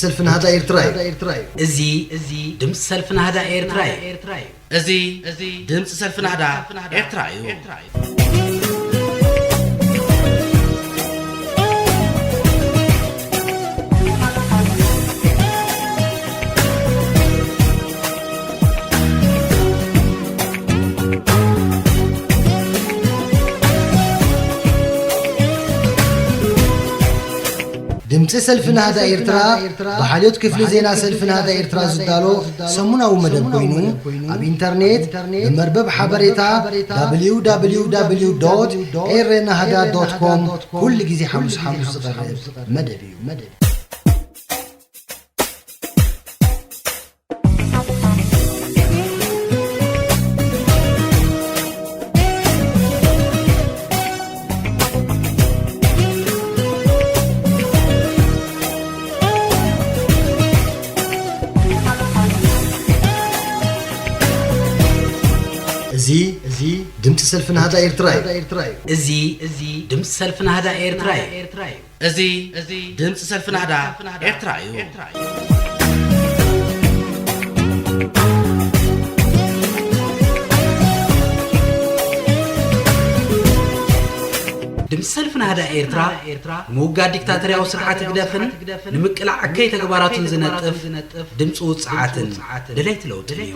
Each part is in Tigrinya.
ሰልፊ ናህዳ ኤርትራ እዩ። እዚ ድምፂ ሰልፊ ናህዳ ኤርትራ እዩ። እዚ ድምፂ ሰልፊ ናህዳ ኤርትራ እዩ። ድምፂ ሰልፊ ናህዳ ኤርትራ ብሓልዮት ክፍሊ ዜና ሰልፊ ናህዳ ኤርትራ ዝዳሎ ሰሙናዊ መደብ ኮይኑ፣ ኣብ ኢንተርኔት ብመርበብ ሓበሬታ www ኤረናህዳ com ኩሉ ግዜ ሓሙስ ሓሙስ ዝቐርብ መደብ እዩ። እዚ ድምፂ ሰልፊ ናህዳ ኤርትራ እዩ። እዚ ድምፂ ሰልፊ ናህዳ ኤርትራ እዩ። እዚ ድምፂ ሰልፊ ናህዳ ኤርትራ እዩ። ድምፂ ሰልፊ ናህዳ ኤርትራ ንምውጋድ ዲክታተርያዊ ስርዓት ህግደፍን ንምቅላዕ እከይ ተግባራቱን ዝነጥፍ ድምፂ ውፅዓትን ደለይቲ ለውጥን እዩ።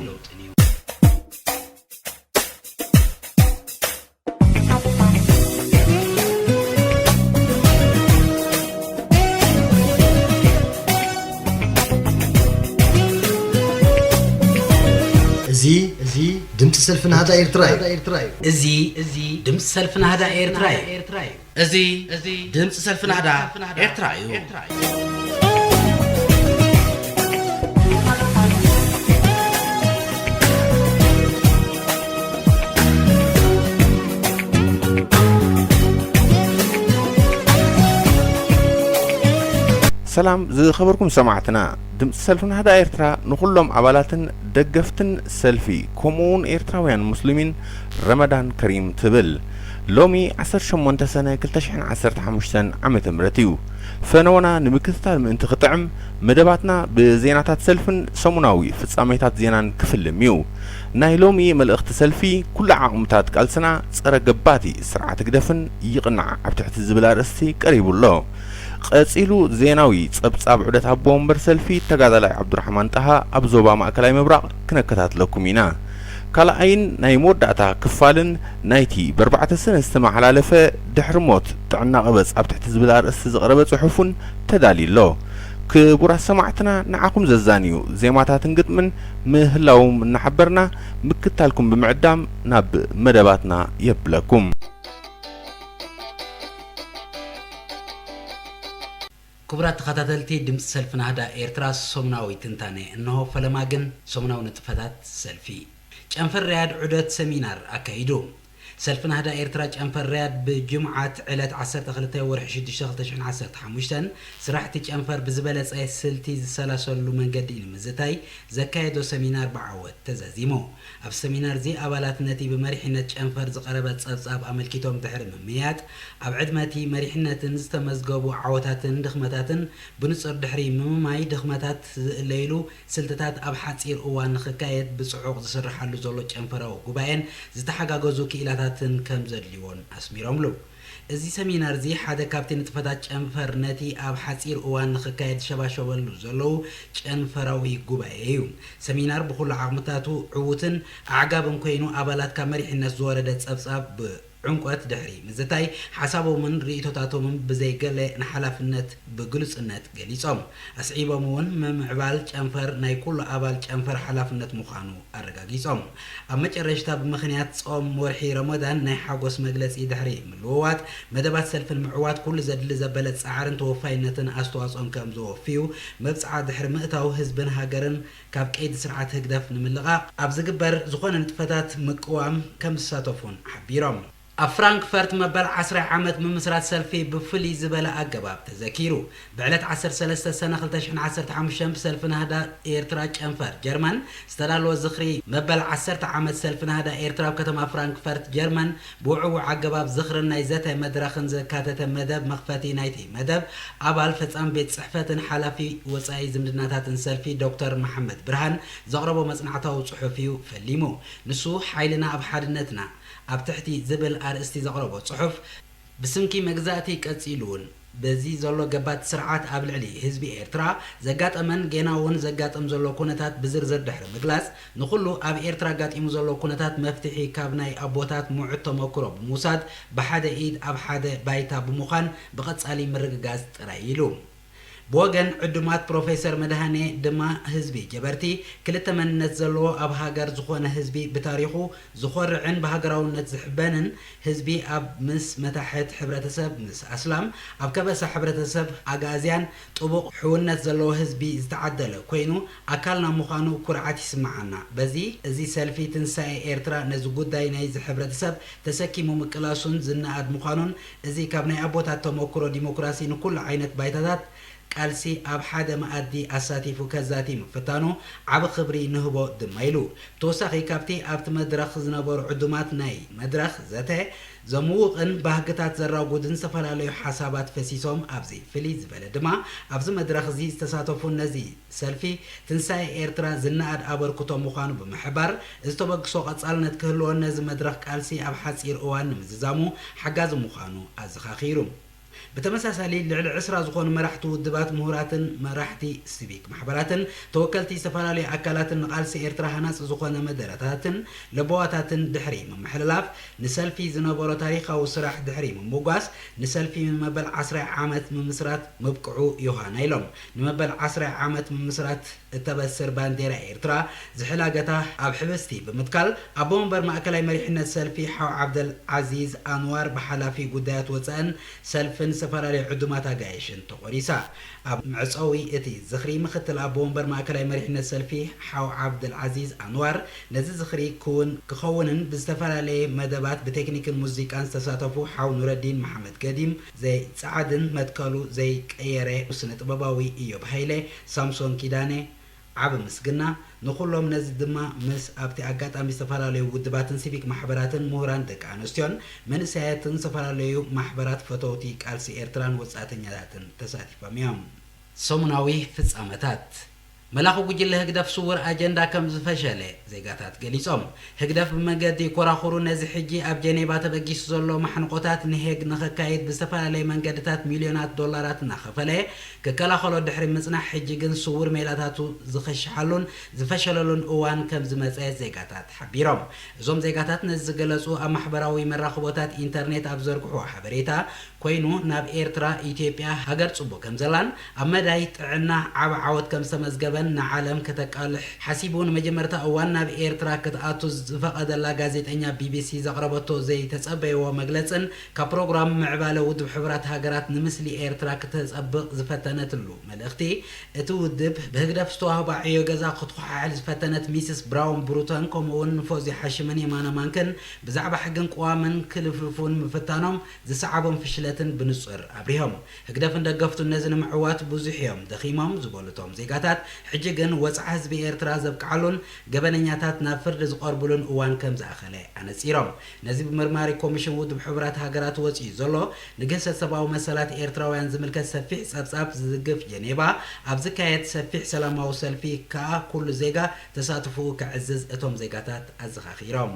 እዚ ድምፂ ሰልፊ ናህዳ ኤርትራ እዩ። እዚ ድምፂ ሰልፊ ናህዳ ኤርትራ እዩ። እዚ ድምፂ ሰልፊ ናህዳ ኤርትራ እዩ። ሰላም ዝኸበርኩም ሰማዕትና፣ ድምፂ ሰልፊ ናህዳ ኤርትራ ንኹሎም ኣባላትን ደገፍትን ሰልፊ፣ ከምኡውን ኤርትራውያን ሙስሊሚን ረመዳን ከሪም ትብል። ሎሚ ዓሰርተ ሸሞንተ ሰነ ክልተ ሽሕን ዓሰርተ ሓሙሽተን ዓመተ ምህረት እዩ። ፈነወና ንምክትታል ምእንቲ ክጥዕም፣ መደባትና ብዜናታት ሰልፍን ሰሙናዊ ፍጻሜታት ዜናን ክፍልም እዩ። ናይ ሎሚ መልእኽቲ ሰልፊ፣ ኩሉ ዓቕምታት ቃልስና ጸረ ገባቲ ስርዓት ህግደፍን ይቕናዕ ኣብ ትሕቲ ዝብል ኣርእስቲ ቀሪቡ ኣሎ። ቀጺሉ ዜናዊ ጸብጻብ ዑደት ኣቦ ወንበር ሰልፊ ተጋዳላይ ዓብዱራሕማን ጣሃ ኣብ ዞባ ማእከላይ ምብራቕ ክነከታትለኩም ኢና። ካልኣይን ናይ መወዳእታ ክፋልን ናይቲ ብኣርባዕተ ሰነ ዝተመሓላለፈ ድሕሪ ሞት ጥዕና ቅበጽ ኣብ ትሕቲ ዝብል ኣርእስቲ ዝቐረበ ጽሑፍ እውን ተዳልዩ ኣሎ። ክቡራት ሰማዕትና፣ ንዓኹም ዘዛንዩ ዜማታትን ግጥምን ምህላዎም እናሓበርና፣ ምክታልኩም ብምዕዳም ናብ መደባትና የብለኩም። ክቡራት ተኸታተልቲ ድምፂ ሰልፊ ናህዳ ኤርትራ፣ ሰሙናዊ ትንታነ እንሆ። ፈለማ ግን ሰሙናዊ ንጥፈታት ሰልፊ። ጨንፈር ርያድ ዑደት ሰሚናር ኣካይዱ። ሰልፊ ናህዳ ኤርትራ ጨንፈር ርያድ ብጅምዓት ዕለት ዓሰርተ ክልተ ወርሒ ሽዱሽተ ክልተ ሽሕን ዓሰርተ ሓሙሽተን ስራሕቲ ጨንፈር ብዝበለጸ ስልቲ ዝሰላሰሉ መንገዲ ንምዝታይ ዘካየዶ ሰሚናር ብዓወት ተዛዚሙ። ኣብ ሰሚናር እዚ ኣባላት ነቲ ብመሪሕነት ጨንፈር ዝቐረበ ጸብጻብ ኣመልኪቶም ድሕሪ ምምያጥ፣ ኣብ ዕድመ እቲ መሪሕነትን ዝተመዝገቡ ዓወታትን ድኽመታትን ብንጹር ድሕሪ ምምማይ፣ ድኽመታት ዝእለይሉ ስልትታት ኣብ ሓጺር እዋን ንኽካየድ ብጽዑቕ ዝስርሓሉ ዘሎ ጨንፈራዊ ጉባኤን ዝተሓጋገዙ ክኢላታትን ከም ዘድልይዎን ኣስሚሮምሉ። እዚ ሰሚናር እዚ ሓደ ካብቲ ንጥፈታት ጨንፈር ነቲ ኣብ ሓጺር እዋን ንኽካየድ ዝሸባሸበሉ ዘለዉ ጨንፈራዊ ጉባኤ እዩ። ሰሚናር ብኹሉ ዓቕምታቱ ዕዉትን ኣዕጋብን ኮይኑ፣ ኣባላት ካብ መሪሕነት ዝወረደ ጸብጻብ ብዕምቆት ድሕሪ ምዝታይ፣ ሓሳቦምን ርእይቶታቶምን ብዘይ ገለ ንሓላፍነት ብግሉጽነት ገሊጾም። ኣስዒቦም እውን ምምዕባል ጨንፈር ናይ ኩሉ ኣባል ጨንፈር ሓላፍነት ምዃኑ ኣረጋጊጾም። ኣብ መጨረሽታ ብምኽንያት ጾም ወርሒ ረመዳን ናይ ሓጎስ መግለጺ ድሕሪ ምልውዋጥ፣ መደባት ሰልፊ ንምዕዋት ኩሉ ዘድሊ ዘበለ ጻዕርን ተወፋይነትን ኣስተዋጽኦን ከም ዘወፍዩ፣ መብጽዓ ድሕሪ ምእታው ህዝብን ሃገርን ካብ ቀይዲ ስርዓት ህግደፍ ንምልቓቕ ኣብ ዝግበር ዝኾነ ንጥፈታት ምቅዋም ከም ዝሳተፉን ሓቢሮም። ኣብ ፍራንክፈርት መበል ዓስራይ ዓመት ምምስራት ሰልፊ ብፍልይ ዝበለ ኣገባብ ተዘኪሩ። ብዕለት ዓሰርተ ሰለስተ ሰነ ክልተ ሽሕን ዓሰርተ ሓሙሽተን ብሰልፊ ናህዳ ኤርትራ ጨንፈር ጀርመን ዝተዳለወ ዝኽሪ መበል ዓሰርተ ዓመት ሰልፊ ናህዳ ኤርትራ ኣብ ከተማ ፍራንክፈርት ጀርመን ብውዕዉዕ ኣገባብ ዝኽርን ናይ ዘተ መድረኽን ዘካተተ መደብ መኽፈቲ ናይቲ መደብ ኣባል ፈጻሚ ቤት ጽሕፈትን ሓላፊ ወጻኢ ዝምድናታትን ሰልፊ ዶክተር መሓመድ ብርሃን ዘቕረቦ መጽናዕታዊ ጽሑፍ እዩ ፈሊሙ። ንሱ ሓይልና ኣብ ሓድነትና ኣብ ትሕቲ ዝብል ኣርእስቲ ዘቕረቦ ጽሑፍ፣ ብስምኪ መግዛእቲ ቀጺሉ እውን በዚ ዘሎ ገባቲ ስርዓት ኣብ ልዕሊ ህዝቢ ኤርትራ ዘጋጠመን ጌና እውን ዘጋጥም ዘሎ ኩነታት ብዝርዝር ድሕሪ ምግላጽ፣ ንኹሉ ኣብ ኤርትራ ኣጋጢሙ ዘሎ ኩነታት መፍትሒ ካብ ናይ ኣቦታት ምዑት ተመክሮ ብምውሳድ ብሓደ ኢድ ኣብ ሓደ ባይታ ብምዃን ብቐጻሊ ምርግጋጽ ጥራይ ኢሉ። ብወገን ዕዱማት ፕሮፌሰር መድሃኔ ድማ ህዝቢ ጀበርቲ ክልተ መንነት ዘለዎ ኣብ ሃገር ዝኾነ ህዝቢ ብታሪኹ ዝኾርዕን ብሃገራውነት ዝሕበንን ህዝቢ ኣብ ምስ መታሕት ሕብረተሰብ ምስ ኣስላም ኣብ ከበሳ ሕብረተሰብ ኣግኣዝያን ጥቡቕ ሕውነት ዘለዎ ህዝቢ ዝተዓደለ ኮይኑ ኣካልና ምዃኑ ኩርዓት ይስምዓና። በዚ እዚ ሰልፊ ትንሳኤ ኤርትራ ነዚ ጉዳይ ናይዚ ሕብረተሰብ ተሰኪሙ ምቅላሱን ዝነኣድ ምዃኑን እዚ ካብ ናይ ኣቦታት ተመክሮ ዲሞክራሲ ንኩሉ ዓይነት ባይታታት ቃልሲ ኣብ ሓደ መኣዲ ኣሳቲፉ ከዛቲ ምፍታኑ ዓቢ ክብሪ ንህቦ ድማ ኢሉ። ብተወሳኺ ካብቲ ኣብቲ መድረኽ ዝነበሩ ዕዱማት ናይ መድረኽ ዘተ ዘምውቕን ባህግታት ዘራጉድን ዝተፈላለዩ ሓሳባት ፈሲሶም ኣብዚ ፍልይ ዝበለ ድማ ኣብዚ መድረኽ እዚ ዝተሳተፉን ነዚ ሰልፊ ትንሳኤ ኤርትራ ዝነኣድ ኣበርክቶ ምዃኑ ብምሕባር እዚ ተበግሶ ቀጻልነት ክህልዎን ነዚ መድረኽ ቃልሲ ኣብ ሓጺር እዋን ንምዝዛሙ ሓጋዚ ምዃኑ ኣዘኻኺሩ። ብተመሳሳሊ ልዕሊ ዕስራ ዝኾኑ መራሕቲ ውድባት ምሁራትን መራሕቲ ሲቪክ ማሕበራትን ተወከልቲ ዝተፈላለዩ ኣካላትን ንቓልሲ ኤርትራ ሃናጺ ዝኾነ መደረታትን ለበዋታትን ድሕሪ ምምሕልላፍ ንሰልፊ ዝነበሮ ታሪኻዊ ስራሕ ድሕሪ ምምጓስ ንሰልፊ ንመበል ዓስራይ ዓመት ምምስራት ምብቅዑ ዮሃና ኢሎም። ንመበል ዓስራይ ዓመት ምምስራት እተበስር ባንዴራ ኤርትራ ዝሕላገታ ኣብ ሕብስቲ ብምትካል ኣቦ መንበር ማእከላይ መሪሕነት ሰልፊ ሓው ዓብደል ዓዚዝ ኣንዋር ብሓላፊ ጉዳያት ወጻእን ሰልፍን ዝተፈላለዩ ዕዱማት ኣጋይሽን ተቖሪሳ። ኣብ መዕጸዊ እቲ ዝኽሪ ምኽትል ኣቦ መንበር ማእከላይ መሪሕነት ሰልፊ ሓው ዓብደል ዓዚዝ ኣንዋር ነዚ ዝኽሪ ክውን ክኸውንን ብዝተፈላለየ መደባት ብቴክኒክን ሙዚቃን ዝተሳተፉ ሓው ኑረዲን መሓመድ ገዲም ዘይጸዓድን መትከሉ ዘይቀየረ ስነ ጥበባዊ ኢዮብ ሃይለ ሳምሶን ኪዳነ ዓቢ ምስግና ንኹሎም ነዚ ድማ ምስ ኣብቲ ኣጋጣሚ ዝተፈላለዩ ውድባትን ሲቪክ ማሕበራትን ምሁራን ደቂ ኣንስትዮን መንእሰያትን ዝተፈላለዩ ማሕበራት ፈተውቲ ቃልሲ ኤርትራን ወጻእተኛታትን ተሳቲፎም እዮም። ሰሙናዊ ፍጻመታት መላኺ ጉጅለ ህግደፍ ስውር ኣጀንዳ ከም ዝፈሸለ ዜጋታት ገሊጾም። ህግደፍ ብመንገዲ ኮራኹሩ ነዚ ሕጂ ኣብ ጀኔቫ ተበጊሱ ዘሎ ማሕንቆታት ንሄግ ንኸካይድ ብዝተፈላለየ መንገድታት ሚልዮናት ዶላራት እናኸፈለ ክከላኸሎ ድሕሪ ምጽናሕ ሕጂ ግን ስውር ሜላታቱ ዝኸሽሓሉን ዝፈሸለሉን እዋን ከም ዝመጸ ዜጋታት ሓቢሮም። እዞም ዜጋታት ነዚ ዝገለጹ ኣብ ማሕበራዊ መራኽቦታት ኢንተርኔት ኣብ ዘርግሕዎ ሓበሬታ ኮይኑ ናብ ኤርትራ ኢትዮጵያ ሃገር ጽቡቅ ከምዘላን ኣብ መዳይ ጥዕና ዓቢ ዓወት ከምዝተመዝገበን ንዓለም ከተቃልሕ ሓሲቡ ንመጀመርታ እዋን ናብ ኤርትራ ክትኣቱ ዝፈቐደላ ጋዜጠኛ ቢቢሲ ዘቕረበቶ ዘይተጸበይዎ መግለጽን ካብ ፕሮግራም ምዕባለ ውድብ ሕቡራት ሃገራት ንምስሊ ኤርትራ ክተጸብቕ ዝፈተነትሉ መልእኽቲ እቲ ውድብ ብህግደፍ ዝተዋህባ ዕዮ ገዛ ክትኾሓሕል ዝፈተነት ሚስስ ብራውን ብሩተን ከምኡውን ንፎዚ ሓሽምን የማነ ማንክን ብዛዕባ ሕግን ቅዋምን ክልፍልፉን ምፍታኖም ዝሰዓቦም ፍሽለትን ብንጹር ኣብሪሆም። ህግደፍን ደገፍቱን ነዚ ንምዕዋት ብዙሕ እዮም ደኺሞም ዝበሉ እቶም ዜጋታት፣ ሕጂ ግን ወጽዓ ህዝቢ ኤርትራ ዘብቅዓሉን ገበነኛታት ናብ ፍርዲ ዝቐርብሉን እዋን ከም ዝኣኸለ ኣነጺሮም። ነዚ ብመርማሪ ኮሚሽን ውድብ ሕቡራት ሃገራት ወጺኡ ዘሎ ንግህሰት ሰብኣዊ መሰላት ኤርትራውያን ዝምልከት ሰፊሕ ጸብጻብ ዝድግፍ ጀኔቫ ኣብ ዝካየድ ሰፊሕ ሰላማዊ ሰልፊ ከኣ ኩሉ ዜጋ ተሳትፎኡ ከዕዝዝ እቶም ዜጋታት ኣዘኻኺሮም።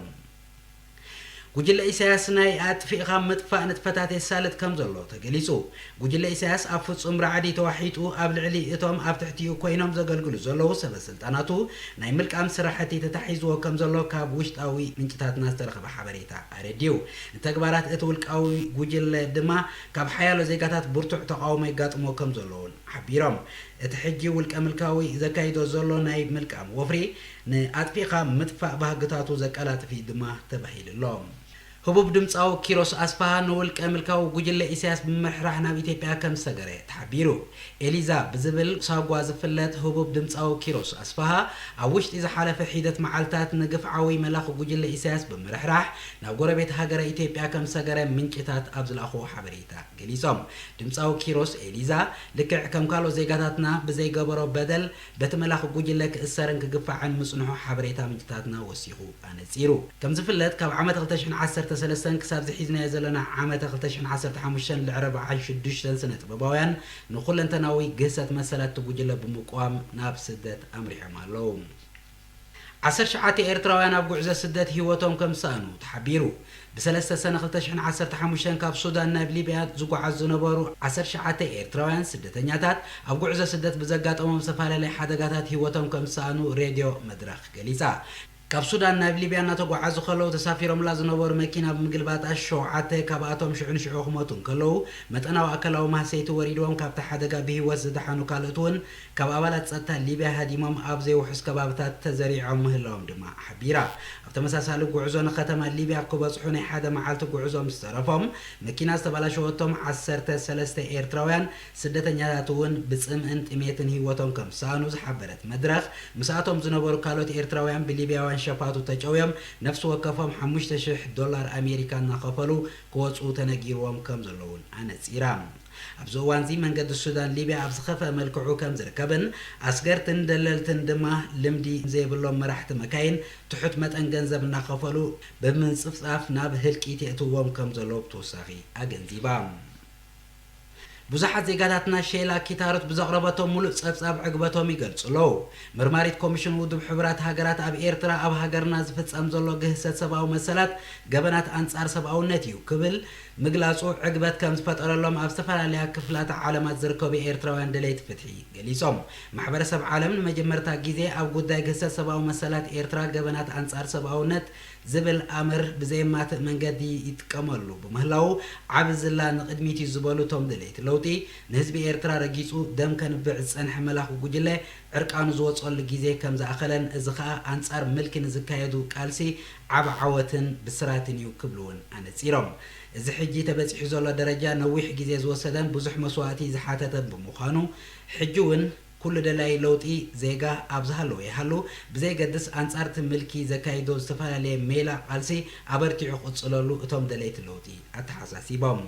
ጉጅለ ኢሳያስ ናይ ኣጥፊእኻ ምጥፋእ ንጥፈታት የሳልጥ ከም ዘሎ ተገሊጹ። ጉጅለ ኢሳያስ ኣብ ፍጹም ራዕዲ ተዋሒጡ ኣብ ልዕሊ እቶም ኣብ ትሕቲኡ ኮይኖም ዘገልግሉ ዘለዉ ሰበ ስልጣናቱ ናይ ምልቃም ስራሕቲ ተታሒዝዎ ከም ዘሎ ካብ ውሽጣዊ ምንጭታትና ዝተረኸበ ሓበሬታ ኣረድዩ። ንተግባራት እቲ ውልቃዊ ጉጅለ ድማ ካብ ሓያሎ ዜጋታት ብርቱዕ ተቓውሞ የጋጥሞ ከም ዘሎ እውን ሓቢሮም። እቲ ሕጂ ውልቀ ምልካዊ ዘካይዶ ዘሎ ናይ ምልቃም ወፍሪ ንኣጥፊእኻ ምጥፋእ ባህግታቱ ዘቀላጥፍ እዩ ድማ ተባሂሉ ኣሎ። ህቡብ ድምጻዊ ኪሮስ ኣስፍሃ ንውልቀ ምልካዊ ጉጅለ ኢሳያስ ብምምርሕራሕ ናብ ኢትዮጵያ ከም ዝሰገረ ተሓቢሩ። ኤሊዛ ብዝብል ሳጓ ዝፍለጥ ህቡብ ድምጻዊ ኪሮስ ኣስፍሃ፣ ኣብ ውሽጢ ዝሓለፈ ሒደት መዓልታት ንግፍዓዊ መላኺ ጉጅለ ኢሳያስ ብምርሕራሕ ናብ ጎረቤት ሃገረ ኢትዮጵያ ከም ዝሰገረ ምንጭታት ኣብ ዝለኣኽዎ ሓበሬታ ገሊጾም። ድምጻዊ ኪሮስ ኤሊዛ፣ ልክዕ ከም ካልኦት ዜጋታትና ብዘይገበሮ በደል በቲ መላኺ ጉጅለ ክእሰርን ክግፋዕን ምጽንሑ ሓበሬታ ምንጭታትና ወሲኹ ኣነጺሩ። ከም ዝፍለጥ፣ ካብ ዓመት ክልተ ሽሕን ዓሰርተ ሰለስተን ክሳብ ዝሒዝናዮ ዘለና ዓመተ ክልተ ሽሕን ዓሰርተ ሓሙሽተን ልዕሊ ኣርባዓን ሽዱሽተን ስነ ጥበባውያን ንኹለንተናዊ ግህሰት መሰላት እቲ ጉጅለ ብምቅዋም ናብ ስደት ኣምሪሖም ኣለዉ። ዓሰርተ ትሽዓተ ኤርትራውያን ኣብ ጉዕዞ ስደት ህይወቶም ከም ዝሰኣኑ ተሓቢሩ። ብ ሰለስተ ሰነ ክልተ ሽሕን ዓሰርተ ሓሙሽተን ካብ ሱዳን ናብ ሊብያ ዝጓዓዙ ዝነበሩ ዓሰርተ ትሽዓተ ኤርትራውያን ስደተኛታት ኣብ ጉዕዞ ስደት ብዘጋጠሞም ዝተፈላለየ ሓደጋታት ህይወቶም ከም ዝሰኣኑ ሬድዮ መድረኽ ገሊጻ። ካብ ሱዳን ናብ ሊብያ እናተጓዓዙ ከለዉ ተሳፊሮምላ ዝነበሩ መኪና ብምግልባጣ ሸውዓተ ካብኣቶም ሽዑ ንሽዑ ክሞቱ እንከለዉ፣ መጠናዊ ኣካላዊ ማህሰይቲ ወሪድዎም ካብቲ ሓደጋ ብህይወት ዝደሓኑ ካልኦት እውን ካብ ኣባላት ጸጥታ ሊብያ ሃዲሞም ኣብ ዘይውሑስ ከባብታት ተዘሪዖም ምህላዎም ድማ ሓቢራ። ኣብ ተመሳሳሊ ጉዕዞ ንከተማ ሊብያ ክበጽሑ ናይ ሓደ መዓልቲ ጉዕዞ ምስ ተረፎም፣ መኪና ዝተበላሸወቶም ዓሰርተ ሰለስተ ኤርትራውያን ስደተኛታት እውን ብጽምእን ጥሜትን ህይወቶም ከም ዝሰኣኑ ዝሓበረት መድረኽ፣ ምስኣቶም ዝነበሩ ካልኦት ኤርትራውያን ብሊብያውያን ሸፋቱ ተጨውዮም ነፍሲ ወከፎም ሓሙሽተ ሽሕ ዶላር ኣሜሪካ እናኸፈሉ ክወጽኡ ተነጊርዎም ከም ዘለዉን ኣነጺራ። ኣብዚ እዋንዚ መንገዲ ሱዳን ሊብያ ኣብ ዝኸፍአ መልክዑ ከም ዝርከብን ኣስገርትን ደለልትን ድማ ልምዲ ዘይብሎም መራሕቲ መካይን ትሑት መጠን ገንዘብ እናኸፈሉ ብምንጽፍጻፍ ናብ ህልቂት የእትዎም ከም ዘለዉ ብተወሳኺ ኣገንዚባ። ብዙሓት ዜጋታትና ሼላ ኪታሩት ብዘቕረበቶ ሙሉእ ጸብጻብ ዕግበቶም ይገልጹ ኣለዉ። መርማሪት ኮሚሽን ውድብ ሕቡራት ሃገራት ኣብ ኤርትራ ኣብ ሃገርና ዝፍጸም ዘሎ ግህሰት ሰብኣዊ መሰላት ገበናት ኣንጻር ሰብኣውነት እዩ ክብል ምግላጹ ዕግበት ከም ዝፈጠረሎም ኣብ ዝተፈላለያ ክፍላተ ዓለማት ዝርከቡ ኤርትራውያን ደለይቲ ፍትሒ ገሊጾም። ማሕበረሰብ ዓለም ንመጀመርታ ግዜ ኣብ ጉዳይ ግህሰት ሰብኣዊ መሰላት ኤርትራ ገበናት ኣንጻር ሰብኣውነት ዝብል ኣምር ብዘየማትእ መንገዲ ይጥቀመሉ ብምህላዉ ዓቢ ዝላ ንቕድሚት እዩ ዝበሉ እቶም ደለይቲ ለውጢ፣ ንህዝቢ ኤርትራ ረጊጹ ደም ከንብዕ ዝጸንሐ መላኺ ጉጅለ ዕርቃኑ ዝወጸሉ ግዜ ከም ዝኣኸለን፣ እዚ ኸኣ ኣንጻር ምልኪ ንዝካየዱ ቃልሲ ዓቢ ዓወትን ብስራትን እዩ ክብሉ እውን ኣነጺሮም። እዚ ሕጂ ተበጺሑ ዘሎ ደረጃ ነዊሕ ግዜ ዝወሰደን ብዙሕ መስዋእቲ ዝሓተተን ብምዃኑ፣ ሕጂ እውን ኩሉ ደላይ ለውጢ ዜጋ ኣብ ዝሃለወ ይሃሉ፣ ብዘይገድስ ኣንጻር እቲ ምልኪ ዘካይዶ ዝተፈላለየ ሜላ ቃልሲ ኣበርቲዑ ክቕጽለሉ እቶም ደለይቲ ለውጢ ኣተሓሳሲቦም።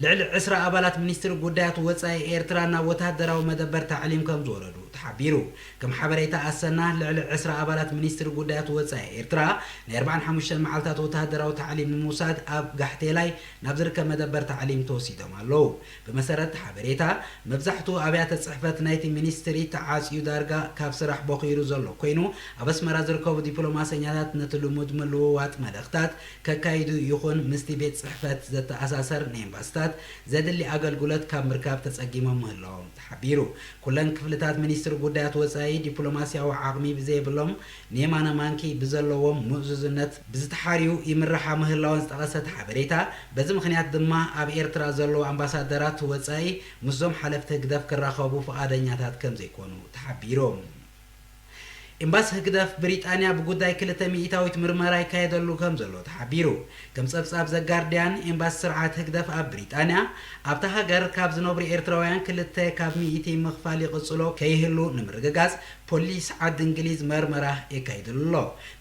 ልዕሊ ዕስራ ኣባላት ሚኒስትሪ ጉዳያት ወጻኢ ኤርትራ ናብ ወተሃደራዊ መደበር ታዕሊም ከም ዝወረዱ ተሓቢሩ። ከም ሓበሬታ ኣሰና፣ ልዕሊ ዕስራ ኣባላት ሚኒስትሪ ጉዳያት ወጻኢ ኤርትራ ናይ ኣርባዓን ሓሙሽተን መዓልታት ወተሃደራዊ ታዕሊም ንምውሳድ ኣብ ጋሕቴላይ ናብ ዝርከብ መደበር ታዕሊም ተወሲዶም ኣለዉ። ብመሰረት ሓበሬታ፣ መብዛሕትኡ ኣብያተ ጽሕፈት ናይቲ ሚኒስትሪ ተዓጽዩ ዳርጋ ካብ ስራሕ ቦኺሩ ዘሎ ኮይኑ፣ ኣብ ኣስመራ ዝርከቡ ዲፕሎማሰኛታት ነቲ ልሙድ ምልውዋጥ መልእኽታት ከካይዱ ይኹን ምስቲ ቤት ጽሕፈት ዘተኣሳሰር ንኤምባስታት ዘድሊ ኣገልግሎት ካብ ምርካብ ተጸጊሞም ምህላዎም ተሓቢሩ። ኩለን ክፍልታት ሚኒስትሪ ጉዳያት ወጻኢ ዲፕሎማስያዊ ዓቕሚ ብዘይብሎም ንየማነ ማንኪ ብዘለዎም ምእዙዝነት ብዝተሓርዩ ይምርሓ ምህላወን ዝጠቐሰ እቲ ሓበሬታ፣ በዚ ምኽንያት ድማ ኣብ ኤርትራ ዘለዉ ኣምባሳደራት ወጻኢ ምስዞም ሓለፍቲ ህግደፍ ክራኸቡ ፍቓደኛታት ከም ዘይኮኑ ተሓቢሩ። ኤምባሲ ህግደፍ ብሪጣንያ ብጉዳይ ክልተ ሚእታዊት ምርመራ ይካየደሉ ከም ዘሎ ተሓቢሩ። ከም ጸብጻብ ዘጋርድያን፣ ኤምባሲ ስርዓት ህግደፍ ኣብ ብሪጣንያ ኣብታ ሃገር ካብ ዝነብሩ ኤርትራውያን ክልተ ካብ ሚእቲ ምኽፋል ይቕጽሎ ከይህሉ ንምርግጋጽ ፖሊስ ዓዲ እንግሊዝ መርመራ የካይድሉ ኣሎ።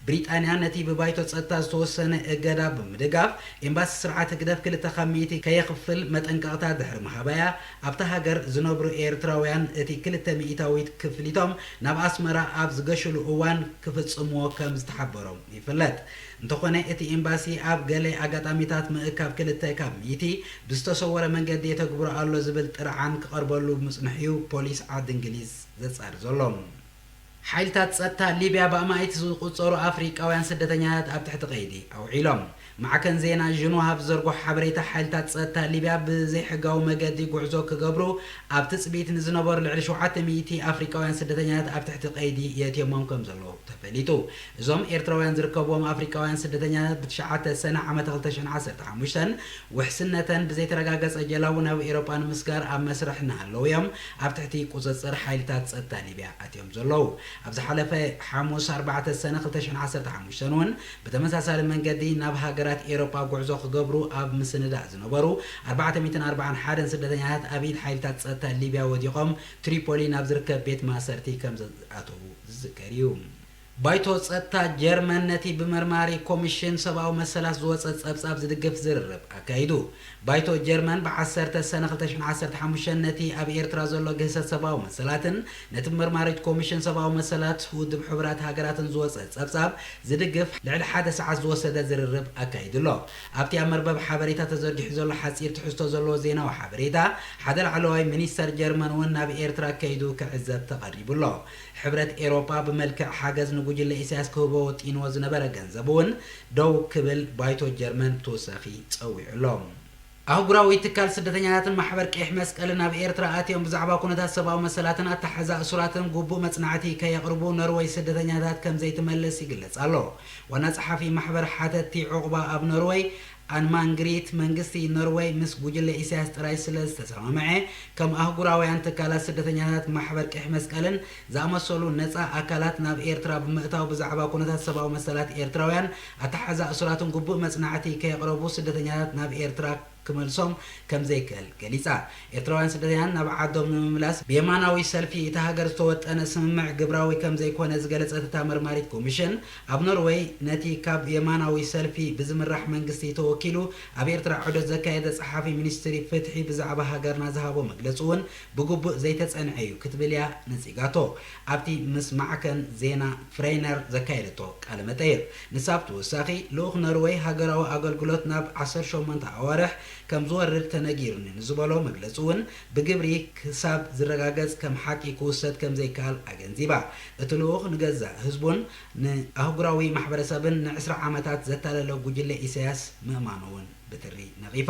ብሪጣንያ ነቲ ብባይቶ ጸጥታ ዝተወሰነ እገዳ ብምድጋፍ፣ ኤምባሲ ስርዓት ህግደፍ ክልተ ካብ ሚእቲ ከየኽፍል መጠንቀቕታ ድሕሪ ምሃባያ፣ ኣብታ ሃገር ዝነብሩ ኤርትራውያን እቲ ክልተ ሚእታዊት ክፍሊቶም ናብ ኣስመራ ኣብ ዝገሽሉ እዋን ክፍጽምዎ ከም ዝተሓበሮም ይፍለጥ። እንተኾነ፣ እቲ ኤምባሲ ኣብ ገለ ኣጋጣሚታት ምእካብ ክልተ ካብ ሚእቲ ብዝተሰወረ መንገዲ የተግብሮ ኣሎ ዝብል ጥርዓን ክቐርበሉ ምጽንሑ'ዩ ፖሊስ ዓዲ እንግሊዝ ዘጻሪ ዘሎ። ሓይልታት ጸጥታ ሊብያ ብኣማኢት ዝቑጸሩ ኣፍሪቃውያን ስደተኛታት ኣብ ትሕቲ ቀይዲ ኣውዒሎም። ማዕከን ዜና ዥንዋ ኣብ ዘርግሖ ሓበሬታ፣ ሓይልታት ጸጥታ ሊብያ ብዘይሕጋዊ መገዲ ጉዕዞ ክገብሩ ኣብ ትጽቢት ንዝነበሩ ልዕሊ ሸውዓተ ሚእቲ ኣፍሪቃውያን ስደተኛታት ኣብ ትሕቲ ቀይዲ የእትዮሞም ከም ዘለዉ ተፈሊጡ። እዞም ኤርትራውያን ዝርከብዎም ኣፍሪቃውያን ስደተኛታት ብትሽዓተ ሰነ ዓመተ ክልተ ሽሕን ዓሰርተ ሓሙሽተን ውሕስነተን ብዘይተረጋገጸ ጀላቡ ናብ ኤውሮጳ ንምስጋር ኣብ መስርሕ እናሃለዉ እዮም ኣብ ትሕቲ ቁጽጽር ሓይልታት ጸጥታ ሊብያ ኣትዮም ዘለዉ። ኣብ ዝሓለፈ ሓሙስ ኣርባዕተ ሰነ ክልተ ሽሕን ዓሰርተ ሓሙሽተን እውን ብተመሳሳሊ መንገዲ ናብ ሃገራት ኤውሮጳ ጉዕዞ ክገብሩ ኣብ ምስንዳእ ዝነበሩ ኣርባዕተ ሚእትን ኣርባዓን ሓደን ስደተኛታት ኣብ ኢድ ሓይልታት ጸጥታ ሊብያ ወዲቖም ትሪፖሊ ናብ ዝርከብ ቤት ማእሰርቲ ከም ዝኣተዉ ዝዝከር እዩ። ባይቶ ጸጥታ ጀርመን ነቲ ብመርማሪ ኮሚሽን ሰብኣዊ መሰላት ዝወጸ ጸብጻብ ዝድግፍ ዝርርብ ኣካይዱ። ባይቶ ጀርመን ብዓሰርተ ሰነ ክልተ ሽሕን ዓሰርተ ሓሙሽተን ነቲ ኣብ ኤርትራ ዘሎ ግህሰት ሰብኣዊ መሰላትን ነቲ ብመርማሪት ኮሚሽን ሰብኣዊ መሰላት ውድብ ሕቡራት ሃገራትን ዝወጸ ጸብጻብ ዝድግፍ ልዕሊ ሓደ ሰዓት ዝወሰደ ዝርርብ ኣካይዱ ኣሎ። ኣብቲ ኣብ መርበብ ሓበሬታ ተዘርጊሑ ዘሎ ሓጺር ትሕዝቶ ዘለዎ ዜናዊ ሓበሬታ፣ ሓደ ላዕለዋይ ሚኒስተር ጀርመን እውን ናብ ኤርትራ ከይዱ ክዕዘብ ተቐሪቡ ኣሎ። ሕብረት ኤውሮጳ ብመልክዕ ሓገዝ ንጉጅለ ኢሳያስ ክህቦ ወጢንዎ ዝነበረ ገንዘብ እውን ደው ክብል ባይቶ ጀርመን ብተወሳኺ ጸዊዑ ኣሎ። ኣህጉራዊ ትካል ስደተኛታትን ማሕበር ቀይሕ መስቀልን ኣብ ኤርትራ ኣትዮም ብዛዕባ ኩነታት ሰብኣዊ መሰላትን ኣተሓሕዛ እሱራትን ግቡእ መጽናዕቲ ከየቕርቡ ኖርወይ ስደተኛታት ከም ዘይትመልስ ይግለጽ ኣሎ። ዋና ጸሓፊ ማሕበር ሓተትቲ ዑቕባ ኣብ ኖርወይ ኣን ማንግሪት፣ መንግስቲ ኖርወይ ምስ ጉጅለ ኢሳያስ ጥራይ ስለ ዝተሰማምዐ፣ ከም ኣህጉራውያን ትካላት ስደተኛታት፣ ማሕበር ቀይሕ መስቀልን ዝኣመሰሉ ነጻ ኣካላት ናብ ኤርትራ ብምእታው ብዛዕባ ኩነታት ሰብኣዊ መሰላት ኤርትራውያን ኣተሓሕዛ እሱራትን ግቡእ መጽናዕቲ ከየቕረቡ ስደተኛታት ናብ ኤርትራ ክመልሶም ከም ዘይክእል ገሊጻ። ኤርትራውያን ስደተኛታት ናብ ዓዶም ንምምላስ ብየማናዊ ሰልፊ እታ ሃገር ዝተወጠነ ስምምዕ ግብራዊ ከም ዘይኮነ ዝገለጸት እታ መርማሪት ኮሚሽን፣ ኣብ ኖርወይ ነቲ ካብ የማናዊ ሰልፊ ብዝምራሕ መንግስቲ ተወኪሉ ኣብ ኤርትራ ዑደት ዘካየደ ጸሓፊ ሚኒስትሪ ፍትሒ ብዛዕባ ሃገርና ዝሃቦ መግለጺ እውን ብግቡእ ዘይተጸንዐ እዩ ክትብል እያ ነጺጋቶ። ኣብቲ ምስ ማዕከን ዜና ፍሬነር ዘካየደቶ ቃለ መጠይቕ፣ ንሳ ብተወሳኺ ልኡኽ ኖርወይ ሃገራዊ ኣገልግሎት ናብ ዓሰርተ ሸሞንተ ኣዋርሕ ከም ዝወርድ ተነጊሩኒ ንዝበሎ መግለጺ እውን ብግብሪ ክሳብ ዝረጋገጽ ከም ሓቂ ክውሰድ ከም ዘይከኣል ኣገንዚባ። እቲ ልኡኽ ንገዛእ ህዝቡን ንኣህጉራዊ ማሕበረሰብን ንዕስራ ዓመታት ዘታለለ ጉጅለ ኢሳያስ ምእማኑ እውን ብትሪ ነቒፋ።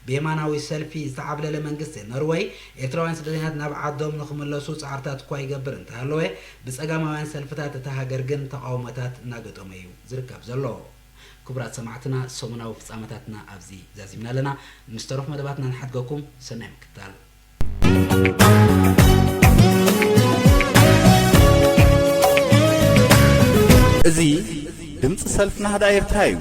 ብየማናዊ ሰልፊ ዝተዓብለለ መንግስቲ ኖርወይ፣ ኤርትራውያን ስደተኛታት ናብ ዓዶም ንኽምለሱ ጻዕርታት እኳ ይገብር እንተሃለወ፣ ብጸጋማውያን ሰልፍታት እታ ሃገር ግን ተቓውሞታት እናገጠሞ እዩ ዝርከብ ዘሎ። ክቡራት ሰማዕትና፣ ሰሙናዊ ፍጻመታትና ኣብዚ ዛዚምና ኣለና። ምስ ተረፉ መደባትና ንሓድገኩም። ሰናይ ምክትታል። እዚ ድምጺ ሰልፊ ናህዳ ኤርትራ እዩ።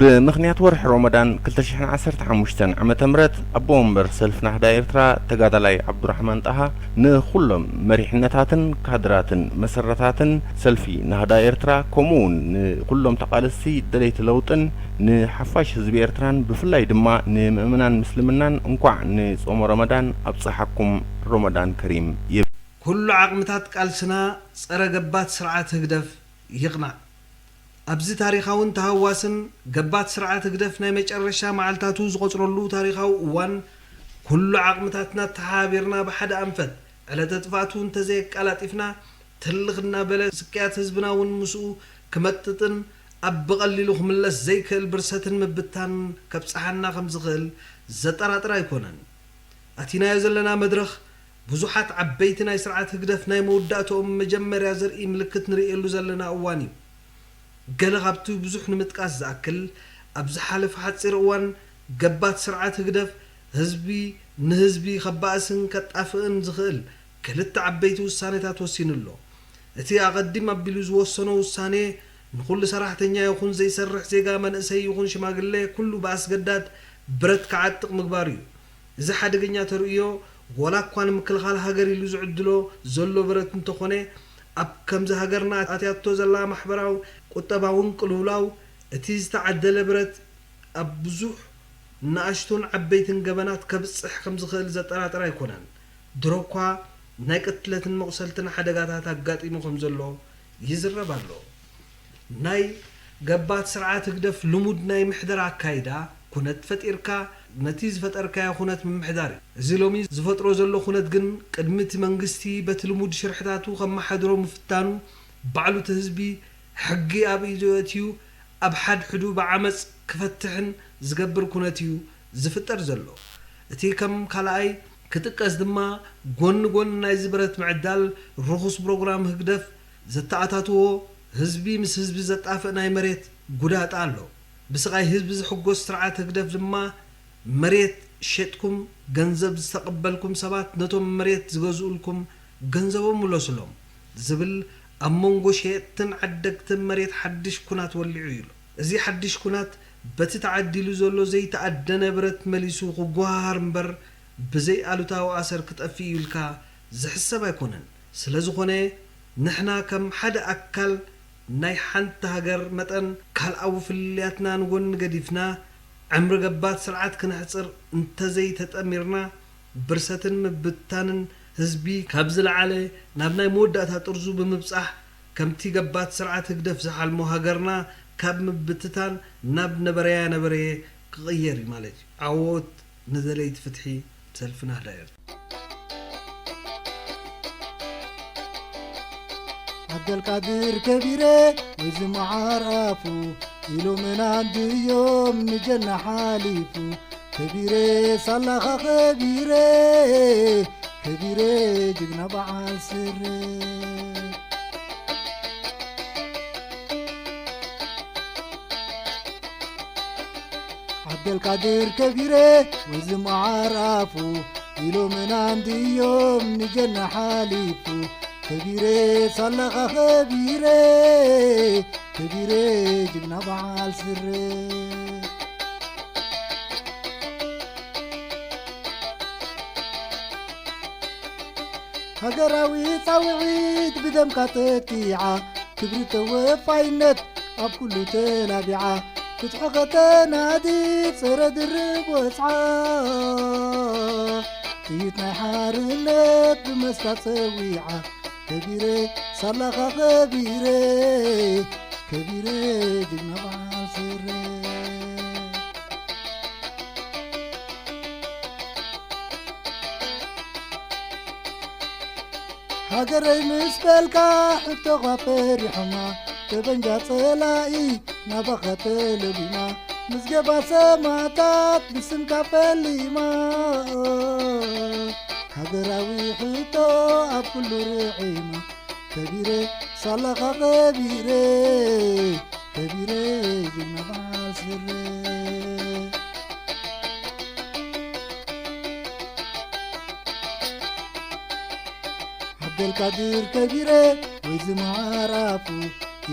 ብምኽንያት ወርሒ ሮመዳን ክልተ ሽሕን ዓሰርተ ሓሙሽተን ዓመተ ምህረት፣ ኣቦ ወንበር ሰልፊ ናህዳ ኤርትራ ተጋዳላይ ዓብዱራሕማን ጣሃ፣ ንኹሎም መሪሕነታትን ካድራትን መሰረታትን ሰልፊ ናህዳ ኤርትራ፣ ከምኡ እውን ንኹሎም ተቓለስቲ ደለይቲ ለውጥን ንሓፋሽ ህዝቢ ኤርትራን፣ ብፍላይ ድማ ንምእመናን ምስልምናን፣ እንኳዕ ንጾመ ረመዳን ኣብጽሓኩም፣ ረመዳን ከሪም ይብል። ኩሉ ዓቕምታት ቃልስና ጸረ ገባት ስርዓት ህግደፍ ይቕናዕ። ኣብዚ ታሪኻውን ተሃዋስን ገባት ስርዓት ህግደፍ ናይ መጨረሻ መዓልታቱ ዝቖጽረሉ ታሪኻዊ እዋን፣ ኩሉ ዓቕምታትና ተሓባቢርና ብሓደ ኣንፈት ዕለተ ጥፍኣቱ እንተዘየቀላጢፍና፣ ትልኽ እናበለ ስቅያት ህዝብና እውን ምስኡ ክመጥጥን ኣብ ብቐሊሉ ክምለስ ዘይክእል ብርሰትን ምብትታንን ከብጽሓና ከም ዝኽእል ዘጠራጥር ኣይኮነን። ኣቲናዮ ዘለና መድረኽ፣ ብዙሓት ዓበይቲ ናይ ስርዓት ህግደፍ ናይ መወዳእትኦም መጀመርያ ዘርኢ ምልክት ንርእየሉ ዘለና እዋን እዩ። ገለ ካብቲ ብዙሕ ንምጥቃስ ዝኣክል፣ ኣብ ዝሓለፈ ሓጺር እዋን፣ ገባት ስርዓት ህግደፍ፣ ህዝቢ ንህዝቢ ከባእስን ከጣፍእን ዝኽእል ክልተ ዓበይቲ ውሳኔታት ወሲኑ ኣሎ። እቲ ኣቐዲም ኣቢሉ ዝወሰኖ ውሳኔ፣ ንኹሉ ሰራሕተኛ ይኹን ዘይሰርሕ ዜጋ፣ መንእሰይ ይኹን ሽማግለ፣ ኩሉ ብኣስገዳድ ብረት ክዓጥቕ ምግባሩ እዩ። እዚ ሓደገኛ ተርእዮ፣ ዋላ እኳ ንምክልኻል ሃገር ኢሉ ዝዕድሎ ዘሎ ብረት እንተኾነ፣ ኣብ ከምዚ ሃገርና ኣትያቶ ዘላ ማሕበራዊ ቁጠባውን ቅልውላው፣ እቲ ዝተዓደለ ብረት ኣብ ብዙሕ ንኣሽቱን ዓበይትን ገበናት ከብጽሕ ከም ዝኽእል ዘጠራጥር ኣይኮነን። ድሮ እኳ ናይ ቅትለትን መቑሰልትን ሓደጋታት ኣጋጢሙ ከም ዘሎ ይዝረብ ኣሎ። ናይ ገባት ስርዓት ህግደፍ ልሙድ ናይ ምሕደራ ኣካይዳ፣ ኩነት ፈጢርካ ነቲ ዝፈጠርካዮ ኩነት ምምሕዳር እዩ። እዚ ሎሚ ዝፈጥሮ ዘሎ ኩነት ግን ቅድሚ እቲ መንግስቲ በቲ ልሙድ ሽርሕታቱ ከመሓድሮ ምፍታኑ ባዕሉ እቲ ህዝቢ ሕጊ ኣብ ኢዱ ኣእትዩ ኣብ ሓድሕዱ ብዓመጽ ክፈትሕን ዝገብር ኩነት እዩ ዝፍጠር ዘሎ። እቲ ከም ካልኣይ ክጥቀስ ድማ ጎኒ ጎኒ ናይዚ ብረት ምዕዳል ርኹስ ፕሮግራም ህግደፍ ዘተኣታትዎ ህዝቢ ምስ ህዝቢ ዘጣፍእ ናይ መሬት ጉዳጣ ኣሎ። ብስቓይ ህዝቢ ዝሕጎስ ስርዓት ህግደፍ ድማ መሬት ሸጥኩም ገንዘብ ዝተቐበልኩም ሰባት ነቶም መሬት ዝገዝኡልኩም ገንዘቦም ምለሱሎም ዝብል ኣብ መንጎ ሸየጥትን ዓደግትን መሬት ሓድሽ ኩናት ወሊዑ እዩ። እዚ ሓድሽ ኩናት በቲ ተዓዲሉ ዘሎ ዘይተኣደነ ብረት መሊሱ ክጓሃር እምበር ብዘይ ኣሉታዊ ኣሰር ክጠፍእ እዩ ኢልካ ዝሕሰብ ኣይኮነን። ስለ ዝኾነ ንሕና ከም ሓደ ኣካል ናይ ሓንቲ ሃገር መጠን ካልኣዊ ፍልልያትና ንጎኒ ገዲፍና ዕምሪ ገባት ስርዓት ክነሕጽር እንተዘይተጠሚርና ብርሰትን ምብትታንን ህዝቢ ካብ ዝለዓለ ናብ ናይ መወዳእታ ጥርዙ ብምብጻሕ ከምቲ ገባት ስርዓት ህግደፍ ዝሓልሞ ሃገርና ካብ ምብትታን ናብ ነበረያ ነበረየ ክቕየር እዩ ማለት እዩ። ዓወት ንደለይቲ ፍትሒ ሰልፊ ናህዳ ኤርትራ። ዓብደልቃድር ከቢረ ወይ ዝመዓር ኣፉ ኢሉ ምናን ድዮም ንጀና ሓሊፉ ከቢረ ሳላኻ ከቢረ ከቢረ ጅግና በዓል ስረ ዓብደልቃድር ከቢረ ወይ ዝመዓር ኣፉ ኢሉ ምናን ድዮም ንጀና ሓሊፉ ከቢረ ሳላኻ ከቢረ ከቢረ ጅግና በዓል ስረ ሃገራዊ ጻውዒት ብደምካ ተኪዓ ክብሪ ተወፋይነት ኣብ ኩሉ ተላቢዓ ፍትሒ ከተናዲ ጽረ ድርብ ወጽዓ ጥይት ናይ ሓርነት ብመስታ ጸዊዓ ከቢረ ሳላኻ ከቢረ ከቢረ ጅግና በዓል ስረ ሃገረይ ምስ በልካ ሕቶኻ ፈሪሖማ ጠበንጃ ጸላኢ ናባኻ ተለቢማ ምዝገባ ሰማእታት ብስምካ ፈሊማ ሃገራዊ ሕቶ ኣብ ኩሉ ርዒማ ከቢረ ሳላኻ ከቢረ ከቢረ ጅግና በዓል ስረ ዓብደልቃድር ከቢረ ወይ ዝመዓር ኣፉ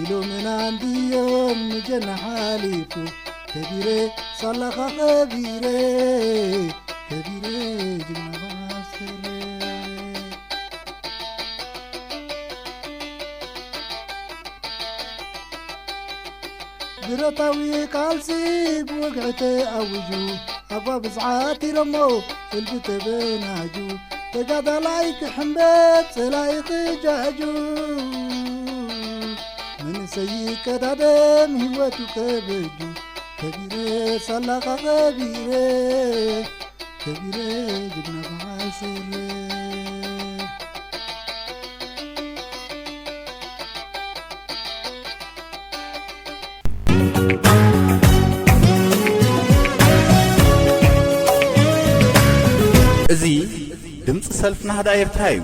ኢሉ ምናን ድዮም ንጀና ሓሊፉ ከቢረ ሳላኻ ከቢረ ከቢረ ጅግና በዓል ስረ ብረታዊ ቃልሲ ብወግዒ ተኣዊጁ ኣጓ ብዝዓት ኢሮሞ እልፊ ተበናጁ ተጋዳላይ ክሕምበት ጸላኢ ክጃጁ መንእሰይ ይቀዳደም ህይወቱ ከበጁ ከቢረ ሳላኻ ከቢረ ከቢረ ጅግና በዓል ስረ እዚ ድምፂ ሰልፊ ናህዳ ኤርትራ እዩ።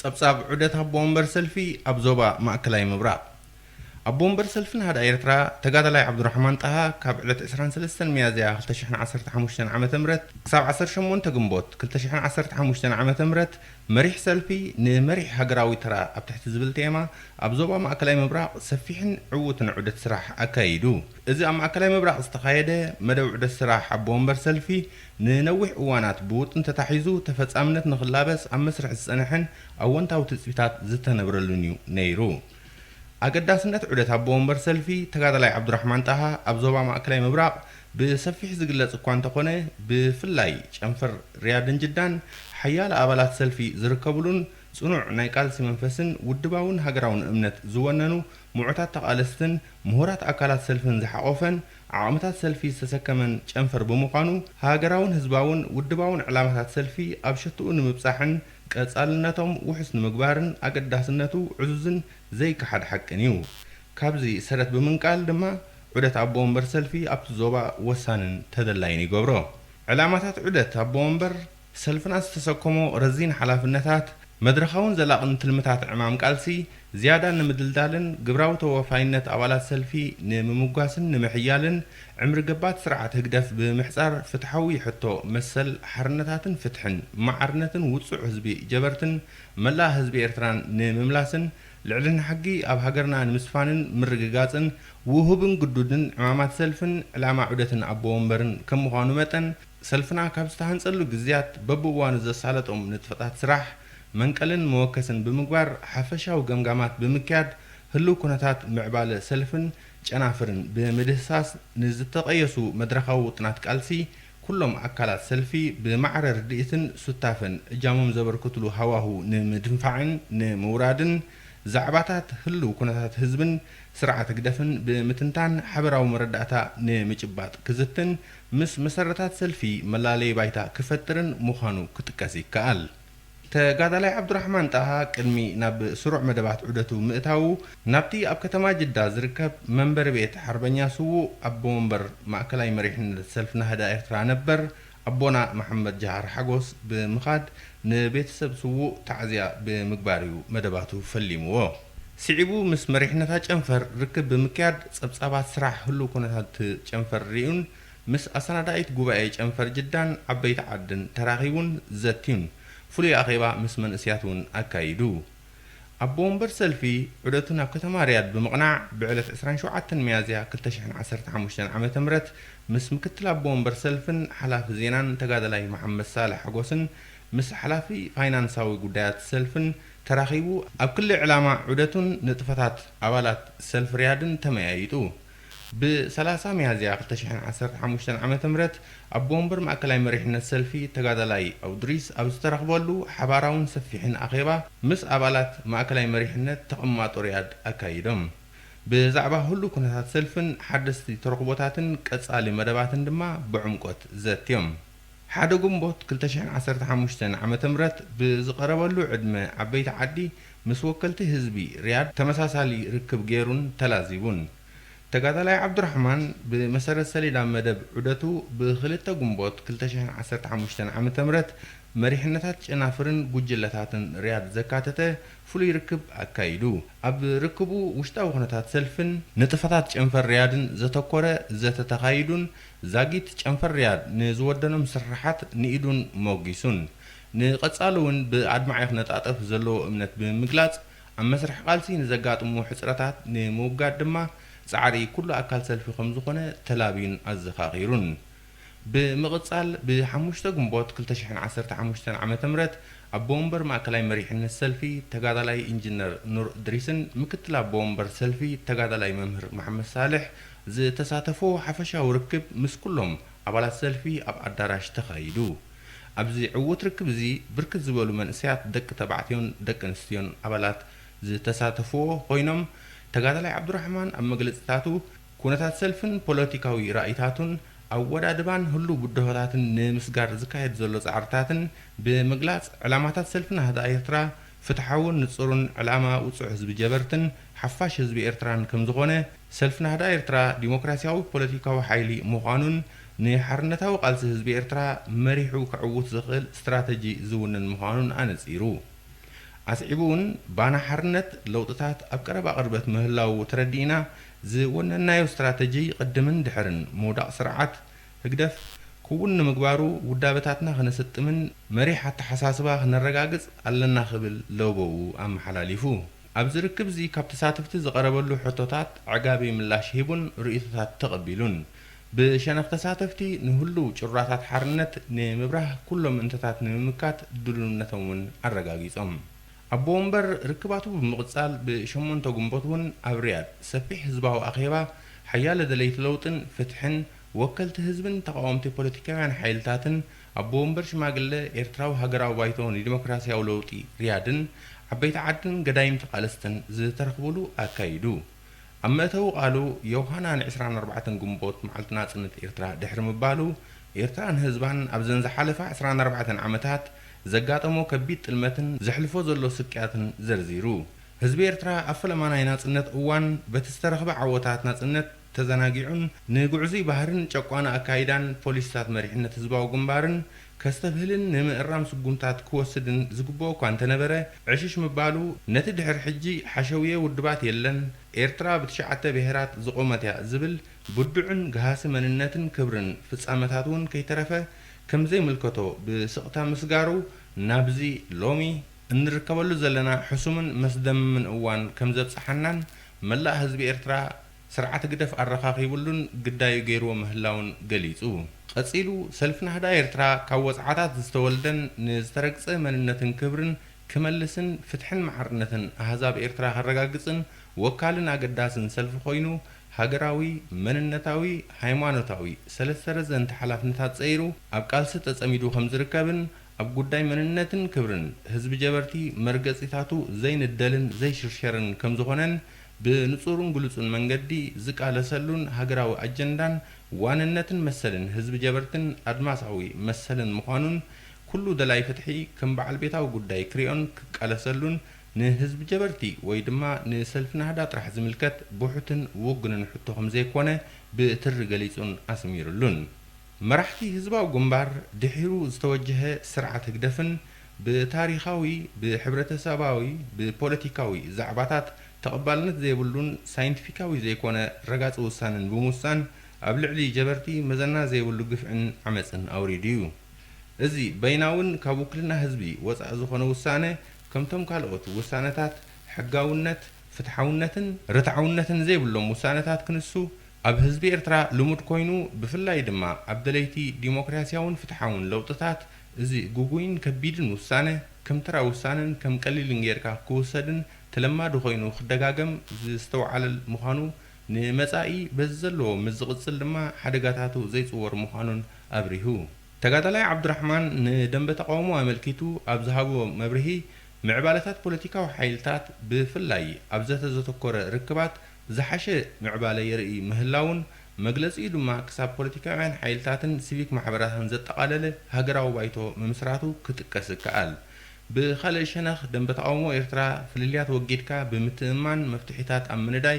ጸብጻብ ዑደት ኣቦ ወንበር ሰልፊ ኣብ ዞባ ማእከላይ ምብራቕ። ኣቦ ወንበር ሰልፊ ናህዳ ኤርትራ ተጋዳላይ ዓብዱራሕማን ጣሃ ካብ ዕለት ዕስራን ሰለስተን ሚያዝያ ክልተ ሽሕን ዓሰርተ ሓሙሽተን ዓመተ ምህረት ክሳብ ዓሰርተ ሸሞንተ ግንቦት ክልተ ሽሕን ዓሰርተ ሓሙሽተን ዓመተ ምህረት መሪሕ ሰልፊ ንመሪሕ ሃገራዊ ተራ ኣብ ትሕቲ ዝብል ቴማ ኣብ ዞባ ማእከላይ ምብራቕ ሰፊሕን ዕዉትን ዑደት ስራሕ ኣካይዱ። እዚ ኣብ ማእከላይ ምብራቕ ዝተኻየደ መደብ ዑደት ስራሕ ኣቦ ወንበር ሰልፊ ንነዊሕ እዋናት ብውጥን ተታሒዙ ተፈጻምነት ንኽላበስ ኣብ መስርሕ ዝጸንሐን ኣወንታዊ ትጽቢታት ዝተነብረሉን እዩ ነይሩ። ኣገዳስነት ዑደት ኣቦ ወንበር ሰልፊ ተጋዳላይ ዓብዱራሕማን ጣሃ ኣብ ዞባ ማእከላይ ምብራቕ ብሰፊሕ ዝግለጽ እኳ እንተኾነ፣ ብፍላይ ጨንፈር ሪያድን ጅዳን ሓያለ ኣባላት ሰልፊ ዝርከብሉን ጽኑዕ ናይ ቃልሲ መንፈስን ውድባውን ሃገራውን እምነት ዝወነኑ ምዑታት ተቓለስትን ምሁራት ኣካላት ሰልፍን ዝሓቖፈን ዓቕምታት ሰልፊ ዝተሰከመን ጨንፈር ብምዃኑ፣ ሃገራውን ህዝባውን ውድባውን ዕላማታት ሰልፊ ኣብ ሸትኡ ንምብጻሕን ቀጻልነቶም ውሑስ ንምግባርን ኣገዳስነቱ ዕዙዝን ዘይከሓድ ሓቅን እዩ። ካብዚ ሰረት ብምንቃል ድማ፣ ዑደት ኣቦ ወንበር ሰልፊ ኣብቲ ዞባ ወሳንን ተደላይን ይገብሮ። ዕላማታት ዑደት ኣቦ ወንበር ሰልፍና ዝተሰከሞ ረዚን ሓላፍነታት፣ መድረኻውን ዘላቕን ትልምታት ዕማም ቃልሲ ዝያዳ ንምድልዳልን ግብራዊ ተወፋይነት ኣባላት ሰልፊ ንምምጓስን ንምሕያልን፣ ዕምሪ ገባት ስርዓት ህግደፍ ብምሕጻር፣ ፍትሓዊ ሕቶ መሰል ሓርነታትን ፍትሕን ማዕርነትን ውጹዕ ህዝቢ ጀበርትን መላእ ህዝቢ ኤርትራን ንምምላስን፣ ልዕልና ሕጊ ኣብ ሃገርና ንምስፋንን ምርግጋጽን፣ ውሁብን ግዱድን ዕማማት ሰልፍን ዕላማ ዑደትን ኣቦ ወንበርን ከም ምዃኑ መጠን፣ ሰልፍና ካብ ዝተሃንጸሉ ግዝያት በብእዋኑ ዘሳለጦም ንጥፈታት ስራሕ መንቀልን መወከስን ብምግባር፣ ሓፈሻዊ ገምጋማት ብምክያድ፣ ህሉው ኩነታት ምዕባለ ሰልፍን ጨናፍርን ብምድህሳስ፣ ንዝተቐየሱ መድረኻዊ ውጥናት ቃልሲ፣ ኩሎም ኣካላት ሰልፊ ብማዕረ ርድኢትን ሱታፈን እጃሞም ዘበርክትሉ ሃዋሁ ንምድንፋዕን ንምውራድን፣ ዛዕባታት ህሉው ኩነታት ህዝብን ስርዓት ህግደፍን ብምትንታን ሓበራዊ መረዳእታ ንምጭባጥ ክዝትን፣ ምስ መሰረታት ሰልፊ መላለዪ ባይታ ክፈጥርን ምዃኑ ክጥቀስ ይከኣል። ተጋዳላይ ዓብዱራሕማን ጣሃ ቅድሚ ናብ ስሩዕ መደባት ዑደቱ ምእታዉ፣ ናብቲ ኣብ ከተማ ጅዳ ዝርከብ መንበሪ ቤት ሓርበኛ ስዉእ ኣቦ ወንበር ማእከላይ መሪሕነት ሰልፊ ናህዳ ኤርትራ ነበር ኣቦና መሓመድ ጀሃር ሓጎስ ብምኻድ፣ ንቤተሰብ ስዉእ ታዕዝያ ብምግባር እዩ መደባቱ ፈሊምዎ። ስዒቡ ምስ መሪሕነታ ጨንፈር ርክብ ብምክያድ፣ ጸብጻባት ስራሕ ህሉው ኩነታት ጨንፈር ርእዩን ምስ ኣሰናዳኢት ጉባኤ ጨንፈር ጅዳን ዓበይቲ ዓድን ተራኺቡን ዘትዩን፣ ፍሉይ ኣኼባ ምስ መንእስያት እውን ኣካይዱ። ኣቦ ወንበር ሰልፊ ዑደቱ ናብ ከተማ ሪያድ ብምቕናዕ፣ ብዕለት ዕስራን ሸውዓተን ሚያዝያ ክልተ ሽሕን ዓሰርተ ሓሙሽተን ዓመተ ምህረት ምስ ምክትል ኣቦ ወንበር ሰልፍን ሓላፊ ዜናን ተጋዳላይ መሓመድ ሳልሕ ሓጎስን ምስ ሓላፊ ፋይናንሳዊ ጉዳያት ሰልፍን ተራኺቡ፣ ኣብ ክሊ ዕላማ ዑደቱን ንጥፈታት ኣባላት ሰልፊ ሪያድን ተመያይጡ። ብ30 ሚያዝያ ክልተ ሽሕን ዓሰርተ ሓሙሽተን ዓመተ ምህረት ኣቦ ወንበር ማእከላይ መሪሕነት ሰልፊ ተጋዳላይ ኣውድሪስ ኣብ ዝተረኽበሉ ሓባራውን ሰፊሕን ኣኼባ፣ ምስ ኣባላት ማእከላይ መሪሕነት ተቐማጦ ሪያድ ኣካይዶም። ብዛዕባ ህሉው ኩነታት ሰልፍን ሓደስቲ ተረኽቦታትን ቀጻሊ መደባትን ድማ ብዕምቆት ዘትዮም። ሓደ ግንቦት ክልተ ሽሕን ዓሰርተ ሓሙሽተን ዓመተ ምህረት ብዝቐረበሉ ዕድመ ዓበይቲ ዓዲ ምስ ወከልቲ ህዝቢ ሪያድ ተመሳሳሊ ርክብ ገይሩን ተላዚቡን። ተጋዳላይ ዓብዱራሕማን ብመሰረት ሰሌዳ መደብ ዑደቱ ብክልተ ግንቦት ክልተ ሽሕን ዓሰርተ ሓሙሽተን ዓመተ ምህረት መሪሕነታት ጨናፍርን ጉጅለታትን ሪያድ ዘካተተ ፍሉይ ርክብ ኣካይዱ። ኣብ ርክቡ ውሽጣዊ ኩነታት ሰልፍን ንጥፈታት ጨንፈር ሪያድን ዘተኮረ ዘተ ተኻይዱን፣ ዛጊት ጨንፈር ሪያድ ንዝወደኖም ስርሓት ንኢዱን ሞጊሱን። ንቐጻሊ እውን ብኣድማዒ ክነጣጠፍ ዘለዎ እምነት ብምግላጽ፣ ኣብ መስርሕ ቃልሲ ንዘጋጥሙ ሕጽረታት ንምውጋድ ድማ ጻዕሪ ኩሉ ኣካል ሰልፊ ከም ዝኾነ ተላብዩን ኣዘኻኺሩን። ብምቕጻል፣ ብ5 ግንቦት ክልተ ሽሕን ዓሰርተ ሓሙሽተን ዓመተ ምህረት ኣቦ ወንበር ማእከላይ መሪሕነት ሰልፊ ተጋዳላይ ኢንጂነር ኑር እድሪስን ምክትል ኣቦ ወንበር ሰልፊ ተጋዳላይ መምህር መሓመድ ሳልሕ ዝተሳተፎ ሓፈሻዊ ርክብ ምስ ኩሎም ኣባላት ሰልፊ ኣብ ኣዳራሽ ተኻይዱ። ኣብዚ ዕዉት ርክብ እዚ ብርክት ዝበሉ መንእሰያት ደቂ ተባዕትዮን ደቂ ኣንስትዮን ኣባላት ዝተሳተፍዎ ኮይኖም፣ ተጋዳላይ ዓብዱራሕማን ኣብ መግለጺታቱ፣ ኩነታት ሰልፍን ፖለቲካዊ ራእይታቱን፣ ኣወዳድባን ህሉው ብድሆታትን ንምስጋር ዝካየድ ዘሎ ጻዕርታትን ብምግላጽ፣ ዕላማታት ሰልፊ ናህዳ ኤርትራ ፍትሓውን ንጹርን ዕላማ ውጹዕ ህዝቢ ጀበርትን ሓፋሽ ህዝቢ ኤርትራን ከም ዝኾነ፣ ሰልፊ ናህዳ ኤርትራ ዲሞክራሲያዊ ፖለቲካዊ ሓይሊ ምዃኑን ንሓርነታዊ ቃልሲ ህዝቢ ኤርትራ መሪሑ ከዕውት ዝኽእል ስትራተጂ ዝውንን ምዃኑን ኣነጺሩ። ኣስዒቡ እውን፣ ባና ሓርነት ለውጥታት ኣብ ቀረባ ቅርበት ምህላዉ ተረዲእና፣ ዝወነንናዮ ስትራተጂ ቅድምን ድሕርን ምውዳቕ ስርዓት ህግደፍ ክውን ንምግባሩ ውዳበታትና ክነሰጥምን መሪሕ ኣተሓሳስባ ክነረጋግጽ ኣለና ክብል ለበዉ ኣመሓላሊፉ። ኣብዚ ርክብ እዚ ካብ ተሳተፍቲ ዝቐረበሉ ሕቶታት ኣዕጋቢ ምላሽ ሂቡን ርእይቶታት ተቐቢሉን። ብሸነኽ ተሳተፍቲ ንህሉው ጭሩራታት ሓርነት ንምብራህ ኩሎም እንተታት ንምምካት ድልውነቶም እውን ኣረጋጊጾም። ኣቦ ወንበር ርክባቱ ብምቕጻል ብ8 ግንቦት እውን ኣብ ሪያድ ሰፊሕ ህዝባዊ ኣኼባ ሓያለ ደለይቲ ለውጥን ፍትሕን ወከልቲ ህዝብን ተቓወምቲ ፖለቲካውያን ሓይልታትን ኣቦ ወንበር ሽማግለ ኤርትራዊ ሃገራዊ ባይቶ ንዲሞክራሲያዊ ለውጢ ሪያድን ዓበይቲ ዓድን ገዳይም ተቓለስትን ዝተረኽብሉ ኣካይዱ። ኣብ መእተዊ ቃሉ፣ ዮሃና ን ዕስራን ኣርባዕተን ግንቦት መዓልቲ ናጽነት ኤርትራ ድሕሪ ምባሉ፣ ኤርትራን ህዝባን ኣብዘን ዝሓለፋ ዕስራን ኣርባዕተን ዓመታት ዘጋጠሞ ከቢድ ጥልመትን ዘሕልፎ ዘሎ ስቅያትን ዘርዚሩ። ህዝቢ ኤርትራ ኣብ ፈለማ ናይ ናጽነት እዋን በቲ ዝተረኽበ ዓወታት ናጽነት ተዘናጊዑን ንግዕዙይ ባህርን ጨቋኒ ኣካይዳን ፖሊሲታት መሪሕነት ህዝባዊ ግንባርን ከስተብህልን ንምእራም ስጉምታት ክወስድን ዝግብኦ እኳ እንተነበረ፣ ዕሽሽ ምባሉ ነቲ ድሕሪ ሕጂ ሓሸውየ ውድባት የለን፣ ኤርትራ ብትሽዓተ ብሄራት ዝቖመት እያ ዝብል ብዱዕን ገሃሲ መንነትን ክብርን ፍጻመታት እውን ከይተረፈ ከም ዘይምልከቶ ብስቕታ ምስጋሩ ናብዚ ሎሚ እንርከበሉ ዘለና ሕሱምን መስደምምን እዋን ከም ዘብጽሓናን መላእ ህዝቢ ኤርትራ ስርዓት ህግደፍ ኣረኻኺብሉን ግዳዩ ገይርዎ ምህላውን ገሊጹ። ቀጺሉ፣ ሰልፊ ናህዳ ኤርትራ ካብ ወጽዓታት ዝተወልደን ንዝተረግጸ መንነትን ክብርን ክመልስን ፍትሕን ማዕርነትን ኣህዛብ ኤርትራ ከረጋግጽን ወካልን ኣገዳስን ሰልፊ ኮይኑ፣ ሃገራዊ፣ መንነታዊ፣ ሃይማኖታዊ ሰለስተ ረዘንቲ ሓላፍነታት ጸይሩ ኣብ ቃልሲ ተጸሚዱ ከም ዝርከብን ኣብ ጉዳይ መንነትን ክብርን ህዝቢ ጀበርቲ መርገጺታቱ ዘይንደልን ዘይሽርሸርን ከም ዝኾነን ብንጹርን ግሉጽን መንገዲ ዝቃለሰሉን ሃገራዊ ኣጀንዳን ዋንነትን መሰልን ህዝቢ ጀበርትን ኣድማሳዊ መሰልን ምዃኑን ኩሉ ደላይ ፍትሒ ከም በዓል ቤታዊ ጉዳይ ክሪኦን ክቃለሰሉን ንህዝቢ ጀበርቲ ወይ ድማ ንሰልፊ ናህዳ ጥራሕ ዝምልከት ብሑትን ውጉንን ሕቶ ከም ዘይኮነ ብትሪ ገሊጹን ኣስሚሩሉን። መራሕቲ ህዝባዊ ግንባር ድሒሩ ዝተወጀሀ ስርዓት ህግደፍን ብታሪኻዊ፣ ብሕብረተሰባዊ፣ ብፖለቲካዊ ዛዕባታት ተቐባልነት ዘይብሉን ሳይንቲፊካዊ ዘይኮነ ረጋጺ ውሳነን ብምውሳን ኣብ ልዕሊ ጀበርቲ መዘና ዘይብሉ ግፍዕን ዓመጽን ኣውሪዱ እዩ። እዚ በይናውን ካብ ውክልና ህዝቢ ወጻኢ ዝኾነ ውሳነ ከምቶም ካልኦት ውሳነታት ሕጋውነት፣ ፍትሓውነትን ርትዓውነትን ዘይብሎም ውሳነታት ክንሱ ኣብ ህዝቢ ኤርትራ ልሙድ ኮይኑ፣ ብፍላይ ድማ ኣብ ደለይቲ ዲሞክራስያውን ፍትሓውን ለውጥታት፣ እዚ ግጉይን ከቢድን ውሳነ፣ ከም ተራ ውሳነን ከም ቀሊልን ጌርካ ክውሰድን ተለማዲ ኮይኑ ክደጋገም ዝስተውዓለል ምዃኑ፣ ንመጻኢ በዚ ዘለዎ ምስ ዝቕጽል ድማ ሓደጋታቱ ዘይጽወር ምዃኑን ኣብሪሁ። ተጋዳላይ ዓብዱራሕማን ንደንበ ተቓውሞ ኣመልኪቱ ኣብ ዝሃቦ መብርሂ፣ ምዕባለታት ፖለቲካዊ ሓይልታት ብፍላይ ኣብ ዘተ ዘተኮረ ርክባት ዝሓሸ ምዕባለ የርኢ ምህላውን፣ መግለጺኡ ድማ ክሳብ ፖለቲካውያን ሓይልታትን ሲቪክ ማሕበራትን ዘጠቓለለ ሃገራዊ ባይቶ ምምስራቱ ክጥቀስ ይከኣል። ብኻልእ ሸነኽ፣ ደንበ ተቓውሞ ኤርትራ ፍልልያት ወጊድካ ብምትእምማን መፍትሒታት ኣብ ምንዳይ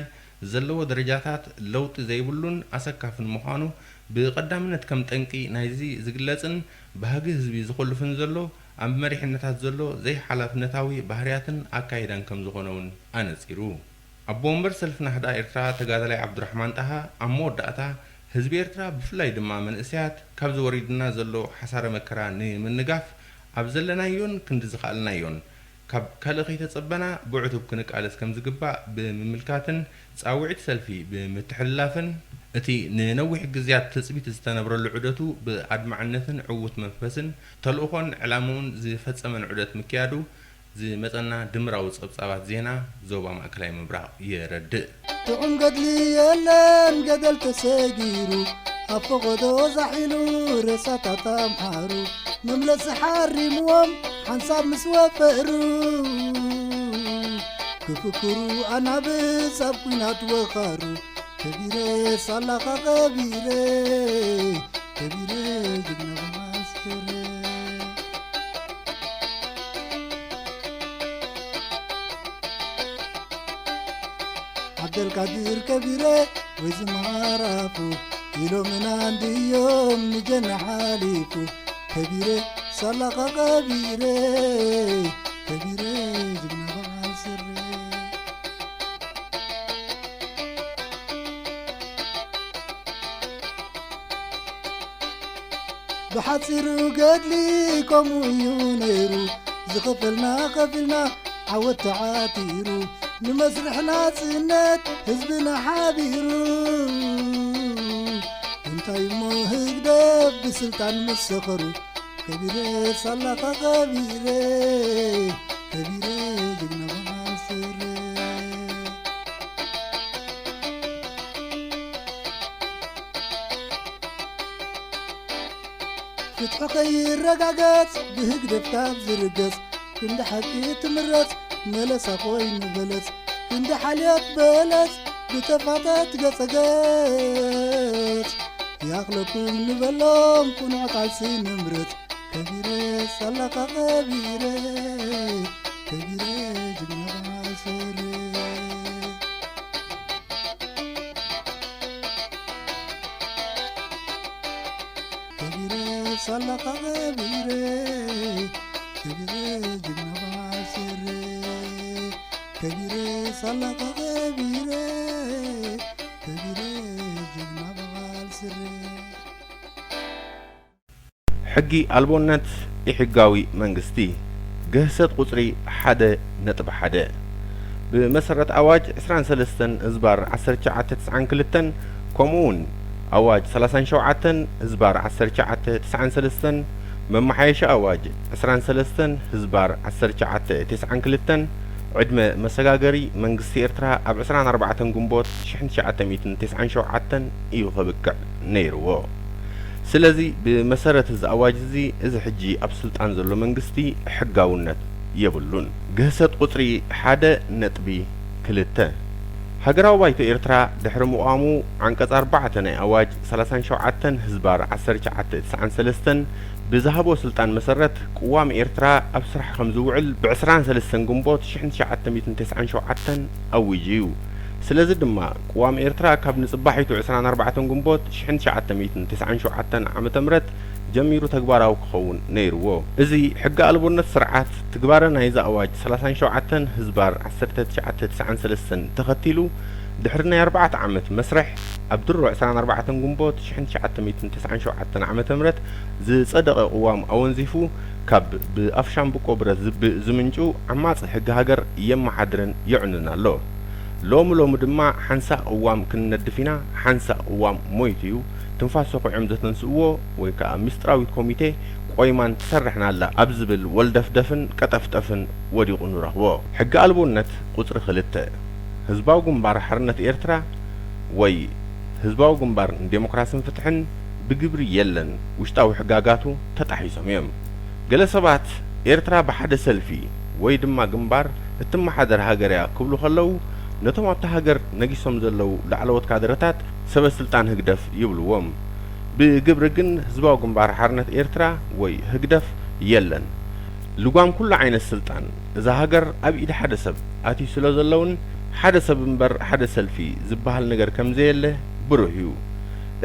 ዘለዎ ደረጃታት ለውጢ ዘይብሉን ኣሰካፍን ምዃኑ፣ ብቐዳምነት ከም ጠንቂ ናይዚ ዝግለጽን ባህጊ ህዝቢ ዝኹልፍን ዘሎ ኣብ መሪሕነታት ዘሎ ዘይሓላፍነታዊ ባህርያትን ኣካይዳን ከም ዝኾነ እውን ኣነጺሩ። ኣቦ ወንበር ሰልፊ ናህዳ ኤርትራ ተጋዳላይ ዓብዱራሕማን ጣሃ ኣብ መወዳእታ፣ ህዝቢ ኤርትራ ብፍላይ ድማ መንእሰያት ካብዚ ወሪድና ዘሎ ሓሳረ መከራ ንምንጋፍ ኣብ ዘለናዮን ክንዲ ዝኸኣልናዮን ካብ ካልእ ከይተጸበና ብዕቱብ ክንቃለስ ከም ዝግባእ ብምምልካትን ጻውዒት ሰልፊ ብምትሕልላፍን፣ እቲ ንነዊሕ ግዝያት ትጽቢት ዝተነብረሉ ዑደቱ ብኣድማዕነትን ዕዉት መንፈስን ተልእኾን ዕላምኡን ዝፈጸመን ዑደት ምክያዱ ዝመጸና ድምራዊ ጸብጻባት ዜና ዞባ ማእከላይ ምብራቕ የረድእ። ጥዑም ገድሊ የለን ገደል ተሰጊሩ፣ ኣብ ፈቐዶ ዛሒሉ ሬሳታት ኣምሓሩ፣ መምለሲ ሓሪምዎም ሓንሳብ ምስ ወፈሩ፣ ክፍክሩ ኣናብስ ኣብ ኲናት ወኻሩ፣ ከቢረ ሳላኻ ከቢረ፣ ከቢረ ጅግና ብማስከረ። ዓብደልቃድር ከቢረ ወይ ዝማራፉ ኢሎምና እንድዮም ንጀና ሓሊፉ። ከቢረ ሳላኻ ከቢረ፣ ከቢረ ጅግና በዓል ስረ። ብሓጺሩ ገድሊ ከምኡ እዩ ነይሩ፣ ዝኸፈልና ከፊልና ዓወት ተዓቲሩ፣ ንመስርሕ ናጽነት ህዝብና ሓቢሩ። እንታይ እሞ ህግደፍ ብስልጣን ምስ ሰኸሩ፣ ከቢረ ሳላኻ ከቢረ፣ ከቢረ ጅግና በዓል ስረ። ፍትሒ ከይረጋገጽ ብህግደፍ ካብ ዝርገጽ፣ ክንዲ ሓቂ ትምረጽ መለሳ ኮይኑ በለጽ፣ ክንዲ ሓልዮት በለጽ ብተፋታት ገጸገጽ ያኽለኩም ንበሎም፣ ቅኑዕ ቃልሲ ንምርጽ። ከቢረ ሳላኻ ከቢረ፣ ከቢረ ጅግና በዓል ስረ። ከቢረ ሳላኻ ከቢረ፣ ከቢረ ጅግና በዓል ስረ። ከቢረ ሳላኻ ከቢረ፣ ከቢረ ጅግና በዓል ስረ። ሕጊ ኣልቦነት፣ ኢሕጋዊ መንግስቲ። ግህሰት ቁጽሪ ሓደ ነጥቢ ሓደ። ብመሰረት ኣዋጅ ዕስራን ሰለስተን ህዝባር ዓሰርተ ትሽዓተ ተስዓን ክልተን፣ ከምኡ እውን ኣዋጅ ሰላሳን ሸውዓተን ህዝባር ዓሰርተ ትሽዓተ ተስዓን ሰለስተን፣ መመሓየሺ ኣዋጅ ዕስራን ሰለስተን ህዝባር ዓሰርተ ትሽዓተ ተስዓን ክልተን፣ ዕድመ መሰጋገሪ መንግስቲ ኤርትራ ኣብ ዕስራን ኣርባዕተን ግንቦት ሽሕን ትሽዓተ ሚእትን ተስዓን ሸውዓተን እዩ ከብቅዕ ነይርዎ። ስለዚ ብመሰረት እዚ ኣዋጅ እዚ፣ እዚ ሕጂ ኣብ ስልጣን ዘሎ መንግስቲ ሕጋውነት የብሉን። ግህሰት ቁጽሪ ሓደ ነጥቢ ክልተ። ሃገራዊ ባይቶ ኤርትራ ድሕሪ ምቋሙ፣ ዓንቀጽ ኣርባዕተ ናይ ኣዋጅ ሰላሳን ሸውዓተን ህዝባር ዓሰርተ ትሽዓተ ተስዓን ሰለስተን ብዝሃቦ ስልጣን መሰረት፣ ቅዋም ኤርትራ ኣብ ስራሕ ከም ዝውዕል ብዕስራን ሰለስተን ግንቦት ሽሕን ትሽዓተ ሚእትን ተስዓን ሸውዓተን ኣዊጁ እዩ። ስለዚ ድማ፣ ቅዋም ኤርትራ ካብ ንጽባሒቱ ዕስራን ኣርባዕተን ግንቦት ሽሕን ትሽዓተ ሚእትን ተስዓን ሸውዓተን ዓመተ ምህረት ጀሚሩ ተግባራዊ ክኸውን ነይርዎ። እዚ ሕገ ኣልቦነት ስርዓት፣ ትግባረ ናይዚ ኣዋጅ ሰላሳን ሸውዓተን ህዝባር ዓሰርተ ትሽዓተ ተስዓን ሰለስተን ተኸቲሉ፣ ድሕሪ ናይ ኣርባዕተ ዓመት መስርሕ፣ ኣብ ድሮ ዕስራን ኣርባዕተን ግንቦት ሽሕን ትሽዓተ ሚእትን ተስዓን ሸውዓተን ዓመተ ምህረት ዝጸደቐ ቅዋም ኣወንዚፉ፣ ካብ ብኣፍ ሻምብቆ ብረት ዝብ-፣ ዝምንጩ ዓማጺ ሕጊ ሃገር የመሓድርን የዕኑን ኣሎ። ሎሚ ሎሚ ድማ፣ ሓንሳእ ቅዋም ክንነድፍ ኢና፣ ሓንሳእ ቅዋም ሞይቱ እዩ፣ ትንፋስ ሰኹዖም ዘተንስእዎ ወይ ከኣ ምስጢራዊት ኮሚቴ ቆይማን ትሰርሕን ኣላ ኣብ ዝብል ወልደፍደፍን ቀጠፍጠፍን ወዲቑ ንረኽቦ። ሕጊ ኣልቦነት ቁጽሪ ክልተ። ህዝባዊ ግንባር ሓርነት ኤርትራ ወይ ህዝባዊ ግንባር ንዴሞክራስን ፍትሕን ብግብሪ የለን፣ ውሽጣዊ ሕጋጋቱ ተጣሒሶም እዮም። ገለ ሰባት፣ ኤርትራ ብሓደ ሰልፊ ወይ ድማ ግንባር እትመሓደር ሃገር እያ ክብሉ ከለዉ፣ ነቶም ኣብታ ሃገር ነጊሶም ዘለዉ ላዕለዎት ካድረታት ሰበ ስልጣን ህግደፍ ይብልዎም። ብግብሪ ግን ህዝባዊ ግንባር ሓርነት ኤርትራ ወይ ህግደፍ የለን። ልጓም ኩሉ ዓይነት ስልጣን እዛ ሃገር ኣብ ኢድ ሓደ ሰብ ኣትዩ ስለ ዘሎውን፣ ሓደ ሰብ እምበር ሓደ ሰልፊ ዝበሃል ነገር ከም ዘየለ ብሩህ እዩ።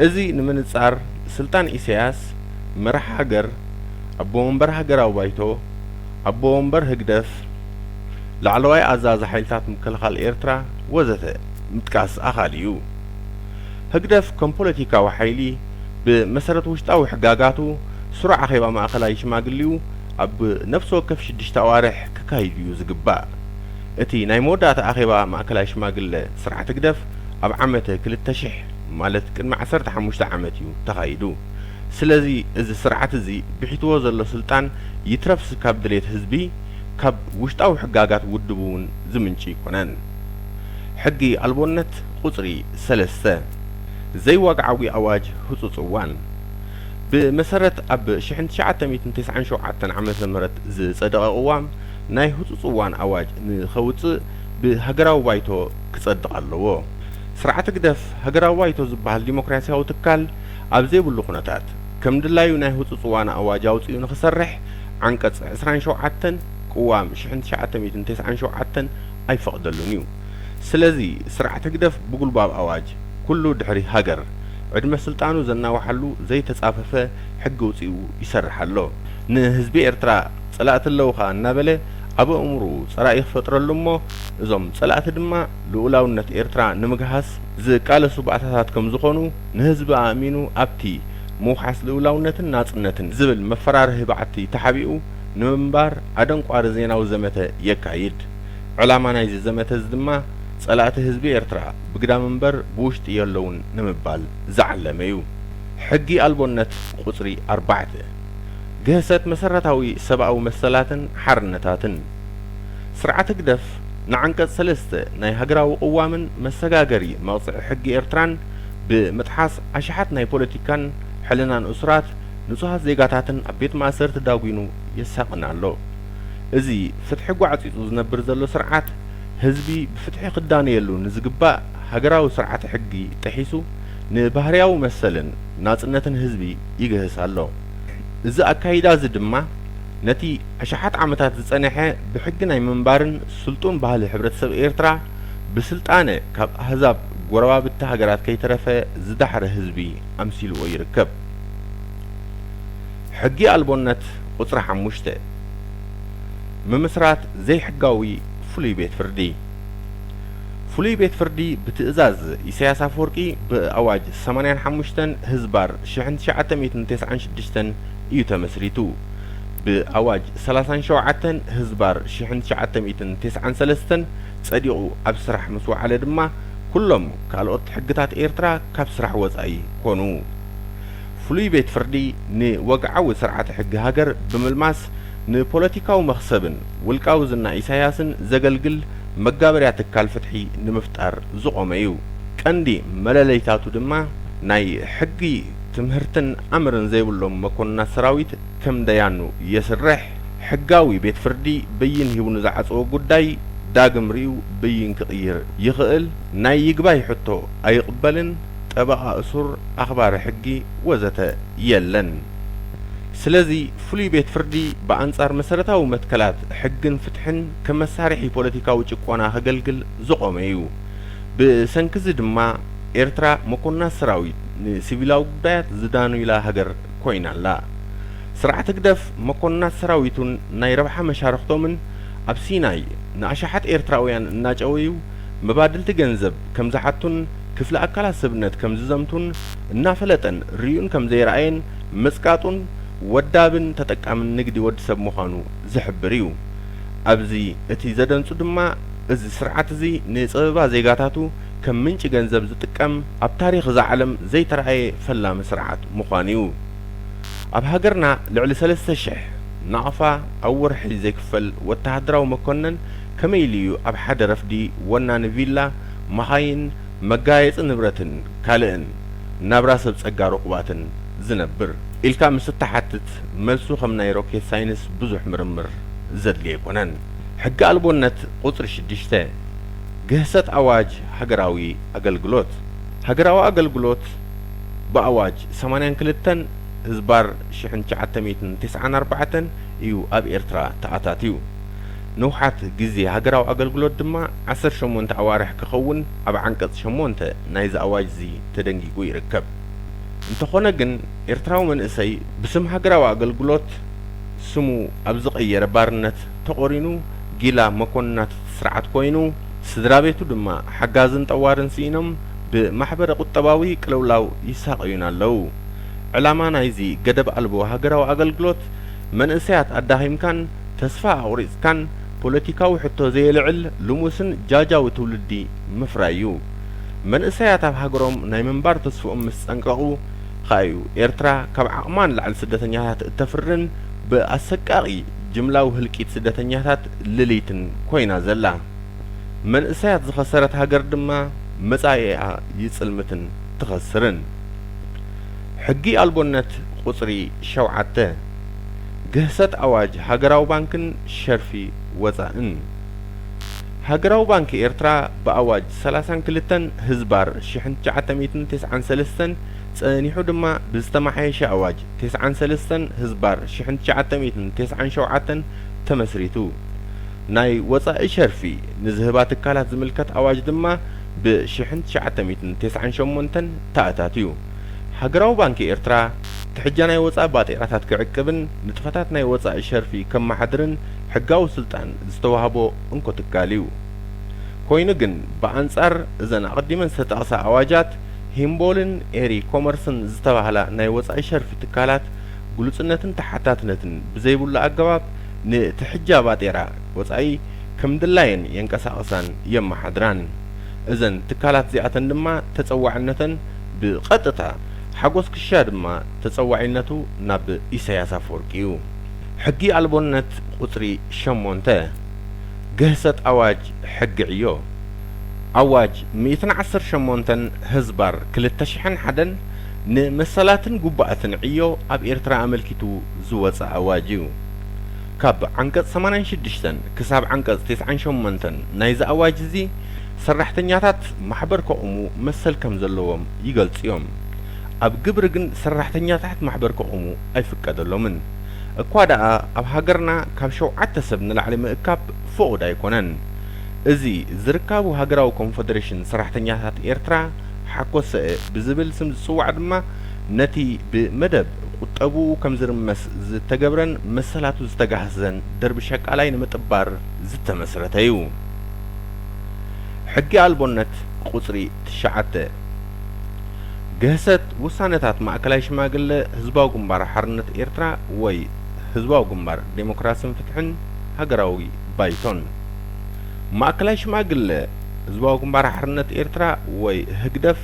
እዚ ንምንጻር፣ ስልጣን ኢሳያስ፣ መራሕ ሃገር፣ ኣቦ ወንበር ሃገራዊ ባይቶ፣ ኣቦ ወንበር ህግደፍ፣ ላዕለዋይ ኣዛዚ ሓይልታት ምክልኻል ኤርትራ ወዘተ ምጥቃስ ኣኻሊ እዩ። ህግደፍ ከም ፖለቲካዊ ሓይሊ፣ ብመሰረት ውሽጣዊ ሕጋጋቱ፣ ስሩዕ ኣኼባ ማእከላይ ሽማግሊኡ ኣብ ነፍሲ ወከፍ ሽዱሽተ ኣዋርሕ ክካይድ እዩ ዝግባእ። እቲ ናይ መወዳእታ ኣኼባ ማእከላይ ሽማግለ ስርዓት ህግደፍ ኣብ ዓመተ ክልተ ሽሕ፣ ማለት ቅድሚ ዓሰርተ ሓሙሽተ ዓመት እዩ ተኻይዱ። ስለዚ እዚ ስርዓት እዚ ብሒትዎ ዘሎ ስልጣን ይትረፍስ ካብ ድሌት ህዝቢ፣ ካብ ውሽጣዊ ሕጋጋት ውድብ እውን ዝምንጩ ኣይኮነን። ሕጊ ኣልቦነት ቁጽሪ ሰለስተ። ዘይዋግዓዊ ኣዋጅ ህጹጽ እዋን። ብመሰረት ኣብ ሽሕን ትሽዓተ ሚእትን ተስዓን ሸውዓተን ዓመተ ምህረት ዝጸደቐ ቅዋም፣ ናይ ህጹጽ እዋን ኣዋጅ ንኸውጽእ ብሃገራዊ ባይቶ ክጸድቕ ኣለዎ። ስርዓት ህግደፍ ሃገራዊ ባይቶ ዝበሃል ዲሞክራስያዊ ትካል ኣብ ዘይብሉ ኩነታት፣ ከም ድላዩ ናይ ህጹጽ እዋን ኣዋጅ ኣውጺኡ ንኽሰርሕ ዓንቀጽ ዕስራን ሸውዓተን ቅዋም ሽሕን ትሽዓተ ሚእትን ተስዓን ሸውዓተን ኣይፈቕደሉን እዩ። ስለዚ፣ ስርዓት ህግደፍ ብጉልባብ ኣዋጅ፣ ኩሉ ድሕሪ ሃገር፣ ዕድመ ስልጣኑ ዘናውሓሉ ዘይተጻፈፈ ሕጊ ኣውጺኡ ይሰርሕ ኣሎ። ንህዝቢ ኤርትራ ጸላእቲ ኣለውኻ እናበለ ኣብ ኣእምሮኡ ጸላኢ ክፈጥረሉ እሞ፣ እዞም ጸላእቲ ድማ ልኡላውነት ኤርትራ ንምግሃስ ዝቃለሱ ባእታታት ከም ዝኾኑ ንህዝቢ ኣእሚኑ ኣብቲ ምውሓስ ልኡላውነትን ናጽነትን ዝብል መፈራርሂ በዓቲ ተሓቢኡ ንምንባር ኣደንቋሪ ዜናዊ ዘመተ የካይድ። ዕላማ ናይዚ ዘመተ እዚ ድማ ጸላእቲ ህዝቢ ኤርትራ ብግዳም እምበር ብውሽጢ የለውን ንምባል ዝዓለመ እዩ። ሕጊ ኣልቦነት ቁጽሪ ኣርባዕተ። ግህሰት መሰረታዊ ሰብኣዊ መሰላትን ሓርነታትን። ስርዓት ህግደፍ ንዓንቀጽ ሰለስተ ናይ ሃገራዊ ቅዋምን መሰጋገሪ መቕጽዒ ሕጊ ኤርትራን ብምጥሓስ፣ ኣሽሓት ናይ ፖለቲካን ሕልናን እሱራት፣ ንጹሃት ዜጋታትን ኣብ ቤት ማእሰርቲ ዳጒኑ የሳቕን ኣሎ። እዚ ፍትሒ ጓዕጺጹ ዝነብር ዘሎ ስርዓት፣ ህዝቢ ብፍትሒ ክዳነየሉ ንዝግባእ ሃገራዊ ስርዓተ ሕጊ ጥሒሱ ንባህርያዊ መሰልን ናጽነትን ህዝቢ ይግህስ ኣሎ። እዚ ኣካይዳ እዚ ድማ ነቲ ኣሽሓት ዓመታት ዝጸንሐ ብሕጊ ናይ ምንባርን ስልጡን ባህሊ ሕብረተሰብ ኤርትራ ብስልጣነ ካብ ኣህዛብ ጎረባብቲ ሃገራት ከይተረፈ ዝዳሕረ ህዝቢ ኣምሲልዎ ይርከብ። ሕጊ ኣልቦነት ቁጽሪ ሓሙሽተ፣ ምምስራት ዘይሕጋዊ ፍሉይ ቤት ፍርዲ። ፍሉይ ቤት ፍርዲ ብትእዛዝ ኢሳያስ ኣፈወርቂ ብኣዋጅ ሰማንያን ሓሙሽተን ህዝባር ሽሕን ትሽዓተ ሚእትን ተስዓን ሽዱሽተን እዩ ተመስሪቱ። ብኣዋጅ ሰላሳን ሸውዓተን ህዝባር ሽሕን ትሽዓተ ሚእትን ተስዓን ሰለስተን ጸዲቑ ኣብ ስራሕ ምስ ወዓለ ድማ፣ ኩሎም ካልኦት ሕግታት ኤርትራ ካብ ስራሕ ወጻኢ ኮኑ። ፍሉይ ቤት ፍርዲ ንወግዓዊ ስርዓተ ሕጊ ሃገር ብምልማስ፣ ንፖለቲካዊ መኽሰብን ውልቃዊ ዝና ኢሳያስን ዘገልግል መጋበርያ ትካል ፍትሒ ንምፍጣር ዝቖመ እዩ። ቀንዲ መለለይታቱ ድማ ናይ ሕጊ ትምህርትን ኣምርን ዘይብሎም መኮንናት ሰራዊት ከም ደያኑ የስርሕ። ሕጋዊ ቤት ፍርዲ ብይን ሂቡ ንዝዓጸዎ ጉዳይ ዳግም ርእዩ ብይን ክቕይር ይኽእል። ናይ ይግባይ ሕቶ ኣይቕበልን። ጠበቓ እሱር፣ ኣኽባሪ ሕጊ ወዘተ የለን። ስለዚ ፍሉይ ቤት ፍርዲ ብኣንጻር መሰረታዊ መትከላት ሕግን ፍትሕን ከም መሳርሒ ፖለቲካዊ ጭቆና ከገልግል ዝቖመ እዩ። ብሰንኪ እዚ ድማ ኤርትራ መኮንናት ሰራዊት ንሲቪላዊ ጉዳያት ዝዳኑይላ ሃገር ኮይና ኣላ። ስርዓት ህግደፍ መኮንናት ሰራዊቱን ናይ ረብሓ መሻርኽቶምን ኣብ ሲናይ ንኣሽሓት ኤርትራውያን እናጨወዩ መባድልቲ ገንዘብ ከም ዝሓቱን ክፍሊ ኣካላት ሰብነት ከም ዝዘምቱን እናፈለጠን ርእዩን ከም ዘይረኣየን ምጽቃጡን ወዳብን ተጠቃምን ንግዲ ወዲ ሰብ ምዃኑ ዝሕብር እዩ። ኣብዚ እቲ ዘደንጹ ድማ እዚ ስርዓት እዚ ንጸበባ ዜጋታቱ ከም ምንጪ ገንዘብ ዝጥቀም ኣብ ታሪኽ እዛ ዓለም ዘይተራእየ ፈላሚ ስርዓት ምዃኑ እዩ። ኣብ ሃገርና ልዕሊ ሰለስተ ሽሕ ናቕፋ ኣብ ወርሒ ዘይክፈል ወተሃደራዊ መኮነን ከመይ ኢሉ እዩ ኣብ ሓደ ረፍዲ ወናኒ ቪላ፣ መኻይን፣ መጋየጺ ንብረትን ካልእን ናብራ ሰብ ጸጋ ርቑባትን ዝነብር? ኢልካ ምስ እትሓትት፣ መልሱ ከም ናይ ሮኬት ሳይንስ ብዙሕ ምርምር ዘድልዮ ኣይኮነን። ሕጊ ኣልቦነት ቁጽሪ ሽዱሽተ፣ ግህሰት ኣዋጅ ሃገራዊ ኣገልግሎት። ሃገራዊ ኣገልግሎት ብኣዋጅ ሰማንያን ክልተን ህዝባር ሽሕን ትሽዓተ ሚእትን ተስዓን ኣርባዕተን እዩ ኣብ ኤርትራ ተኣታትዩ። ንውሓት ግዜ ሃገራዊ ኣገልግሎት ድማ ዓሰርተ ሸሞንተ ኣዋርሕ ክኸውን ኣብ ዓንቀጽ ሸሞንተ ናይዚ ኣዋጅ እዚ ተደንጊጉ ይርከብ። እንተኾነ ግን፣ ኤርትራዊ መንእሰይ ብስም ሃገራዊ ኣገልግሎት ስሙ ኣብ ዝቐየረ ባርነት ተቖሪኑ፣ ጊላ መኮንናት እቲ ስርዓት ኮይኑ፣ ስድራ ቤቱ ድማ ሓጋዝን ጠዋርን ስኢኖም ብማሕበረ ቁጠባዊ ቅልውላው ይሳቐዩን ኣለዉ። ዕላማ ናይዚ ገደብ ኣልቦ ሃገራዊ ኣገልግሎት፣ መንእሰያት ኣዳኺምካን ተስፋ ኣቑሪጽካን ፖለቲካዊ ሕቶ ዘየልዕል ልሙስን ጃጃዊ ትውልዲ ምፍራይ እዩ። መንእሰያት ኣብ ሃገሮም ናይ ምንባር ተስፍኦም ምስ ጸንቀቑ ከኣ እዩ ኤርትራ ካብ ዓቕማ ንላዕሊ ስደተኛታት እተፍርን ብኣሰቃቒ ጅምላዊ ህልቂት ስደተኛታት ልልይትን ኮይና ዘላ። መንእሰያት ዝኸሰረት ሃገር ድማ መጻኢኣ ይጽልምትን ትኸስርን። ሕጊ ኣልቦነት ቁጽሪ ሸውዓተ፣ ግህሰት ኣዋጅ ሃገራዊ ባንክን ሸርፊ ወጻእን። ሃገራዊ ባንኪ ኤርትራ ብኣዋጅ ሰላሳን ክልተን ህዝባር ሽሕን ትሽዓተ ሚእትን ተስዓን ሰለስተን ጸኒሑ ድማ ብዝተመሓየሸ ኣዋጅ ተስዓን ሰለስተን ህዝባር ሽሕን ትሽዓተ ሚእትን ተስዓን ሸውዓተን ተመስሪቱ። ናይ ወጻኢ ሸርፊ ንዝህባ ትካላት ዝምልከት ኣዋጅ ድማ ብሽሕን ትሽዓተ ሚእትን ተስዓን ሸሞንተን ተኣታትዩ። ሃገራዊ ባንኪ ኤርትራ ትሕጃ ናይ ወጻኢ ባጤራታት ክዕቅብን ንጥፈታት ናይ ወጻኢ ሸርፊ ከመሓድርን ሕጋዊ ስልጣን ዝተዋህቦ እንኮ ትካል እዩ። ኮይኑ ግን፣ ብኣንጻር እዘን ኣቐዲመን ዝተጠቕሳ ኣዋጃት፣ ሂምቦልን ኤሪ ኮመርስን ዝተባህላ ናይ ወጻኢ ሸርፊ ትካላት፣ ግሉጽነትን ተሓታትነትን ብዘይብሉ ኣገባብ ንትሕጃ ባጤራ ወጻኢ ከም ድላየን የንቀሳቕሳን የመሓድራን። እዘን ትካላት እዚኣተን ድማ ተጸዋዕነተን ብቐጥታ፣ ሓጎስ ክሻ ድማ ተጸዋዒነቱ ናብ ኢሳያስ ኣፈወርቂ እዩ። ሕጊ ኣልቦነት ቁጽሪ ሸሞንተ፣ ግህሰት ኣዋጅ ሕጊ ዕዮ። ኣዋጅ ሚእትን ዓሰርተ ሸሞንተን ህዝባር ክልተ ሽሕን ሓደን ንመሰላትን ግቡኣትን ዕዮ ኣብ ኤርትራ ኣመልኪቱ ዝወጸ ኣዋጅ እዩ። ካብ ዓንቀጽ ሰማንያን ሽዱሽተን ክሳብ ዓንቀጽ ተስዓን ሸሞንተን ናይዚ ኣዋጅ እዚ፣ ሰራሕተኛታት ማሕበር ከቑሙ መሰል ከም ዘለዎም ይገልጹ እዮም። ኣብ ግብሪ ግን ሰራሕተኛታት ማሕበር ከቑሙ ኣይፍቀደሎምን። እኳ ደኣ ኣብ ሃገርና ካብ ሸውዓተ ሰብ ንላዕሊ ምእካብ ፍቑድ ኣይኮነን። እዚ ዝርካቡ ሃገራዊ ኮንፈደሬሽን ሰራሕተኛታት ኤርትራ፣ ሓኮሰኤ ብዝብል ስም ዝጽዋዕ ድማ፣ ነቲ ብመደብ ቁጠብኡ ከም ዝርመስ ዝተገብረን መሰላቱ ዝተጋህሰን ደርቢ ሸቃላይ ንምጥባር ዝተመስረተ እዩ። ሕጊ ኣልቦነት ቁጽሪ ትሽዓተ። ግህሰት ውሳነታት ማእከላይ ሽማግለ ህዝባዊ ግንባር ሓርነት ኤርትራ ወይ ህዝባዊ ግንባር ዴሞክራስን ፍትሕን ሃገራዊ ባይቶን። ማእከላይ ሽማግለ ህዝባዊ ግንባር ሓርነት ኤርትራ ወይ ህግደፍ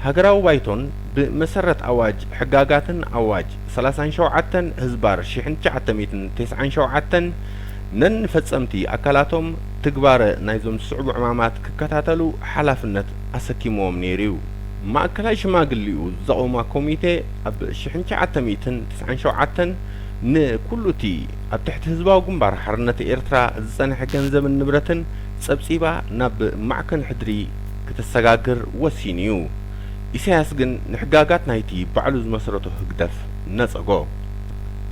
ሃገራዊ ባይቶን ብመሰረት ኣዋጅ ሕጋጋትን ኣዋጅ ሰላሳን ሸውዓተን ህዝባር ሽሕን ትሽዓተ ሚእትን ተስዓን ሸውዓተን ነንፈጸምቲ ኣካላቶም ትግባረ ናይዞም ዝስዕቡ ዕማማት ክከታተሉ ሓላፍነት ኣሰኪምዎም ነይሩ እዩ። ማእከላይ ሽማግሊኡ ዘቑማ ኮሚቴ ኣብ ሽሕን ትሽዓተ ሚእትን ተስዓን ሸውዓተን ንኩሉ እቲ ኣብ ትሕቲ ህዝባዊ ግንባር ሓርነት ኤርትራ ዝጸንሐ ገንዘብን ንብረትን ጸብጺባ ናብ ማዕከን ሕድሪ ክተሰጋግር ወሲኑ እዩ። ኢሳያስ ግን ንሕጋጋት ናይቲ ባዕሉ ዝመስረቶ ህግደፍ ነጸጎ።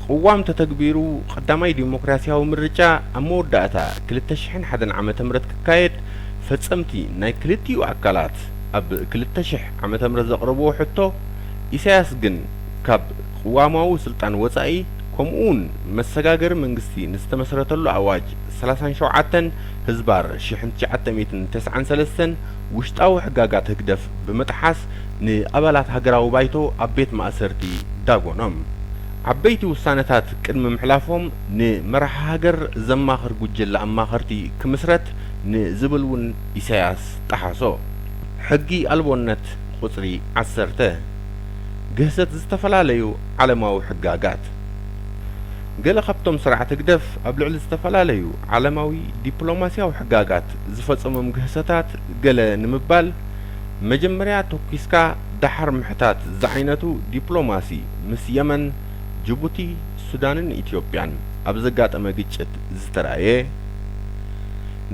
ቅዋም ተተግቢሩ ቀዳማይ ዲሞክራሲያዊ ምርጫ ኣብ መወዳእታ ክልተ ሽሕን ሓደን ዓመተ ምህረት ክካየድ ፈጸምቲ ናይ ክልቲኡ ኣካላት ኣብ ክልተ ሽሕ ዓመተ ምህረት ዘቕረብዎ ሕቶ፣ ኢሳያስ ግን ካብ ቅዋማዊ ስልጣን ወጻኢ፣ ከምኡውን መሰጋገሪ መንግስቲ ንዝተመስረተሉ ኣዋጅ ሰላሳን ሸውዓተን ህዝባር ሽሕን ትሽዓተ ሚእትን ተስዓን ሰለስተን ውሽጣዊ ሕጋጋት ህግደፍ ብምጥሓስ ንኣባላት ሃገራዊ ባይቶ ኣብ ቤት ማእሰርቲ ዳጎኖም። ዓበይቲ ውሳነታት ቅድሚ ምሕላፎም ንመራሒ ሃገር ዘማኽር ጉጅለ ኣማኸርቲ ክምስረት ንዝብል እውን ኢሳያስ ጠሓሶ። ሕጊ ኣልቦነት ቁጽሪ ዓሰርተ። ግህሰት ዝተፈላለዩ ዓለማዊ ሕጋጋት። ገለ ካብቶም ስርዓት ህግደፍ ኣብ ልዕሊ ዝተፈላለዩ ዓለማዊ ዲፕሎማስያዊ ሕጋጋት ዝፈጸሞም ግህሰታት ገለ ንምባል፣ መጀመርያ ተኲስካ ደሓር ምሕታት ዝዓይነቱ ዲፕሎማሲ ምስ የመን፣ ጅቡቲ፣ ሱዳንን ኢትዮጵያን ኣብ ዘጋጠመ ግጭት ዝተራእየ፣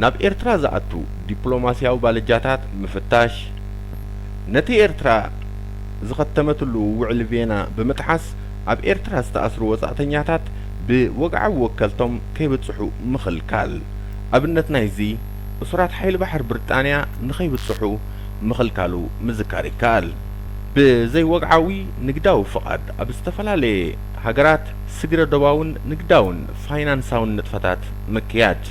ናብ ኤርትራ ዝኣቱ ዲፕሎማስያዊ ባልጃታት ምፍታሽ፣ ነቲ ኤርትራ ዝኸተመትሉ ውዕሊ ቬና ብምጥሓስ ኣብ ኤርትራ ዝተኣስሩ ወጻእተኛታት ብወግዓዊ ወከልቶም ከይብጽሑ ምኽልካል። ኣብነት ናይዚ፣ እሱራት ሓይሊ ባሕሪ ብሪጣንያ ንኸይብጽሑ ምኽልካሉ ምዝካር ይከኣል። ብዘይወግዓዊ ንግዳዊ ፍቓድ ኣብ ዝተፈላለየ ሃገራት ስግረ ዶባውን ንግዳውን ፋይናንሳውን ንጥፈታት ምክያድ።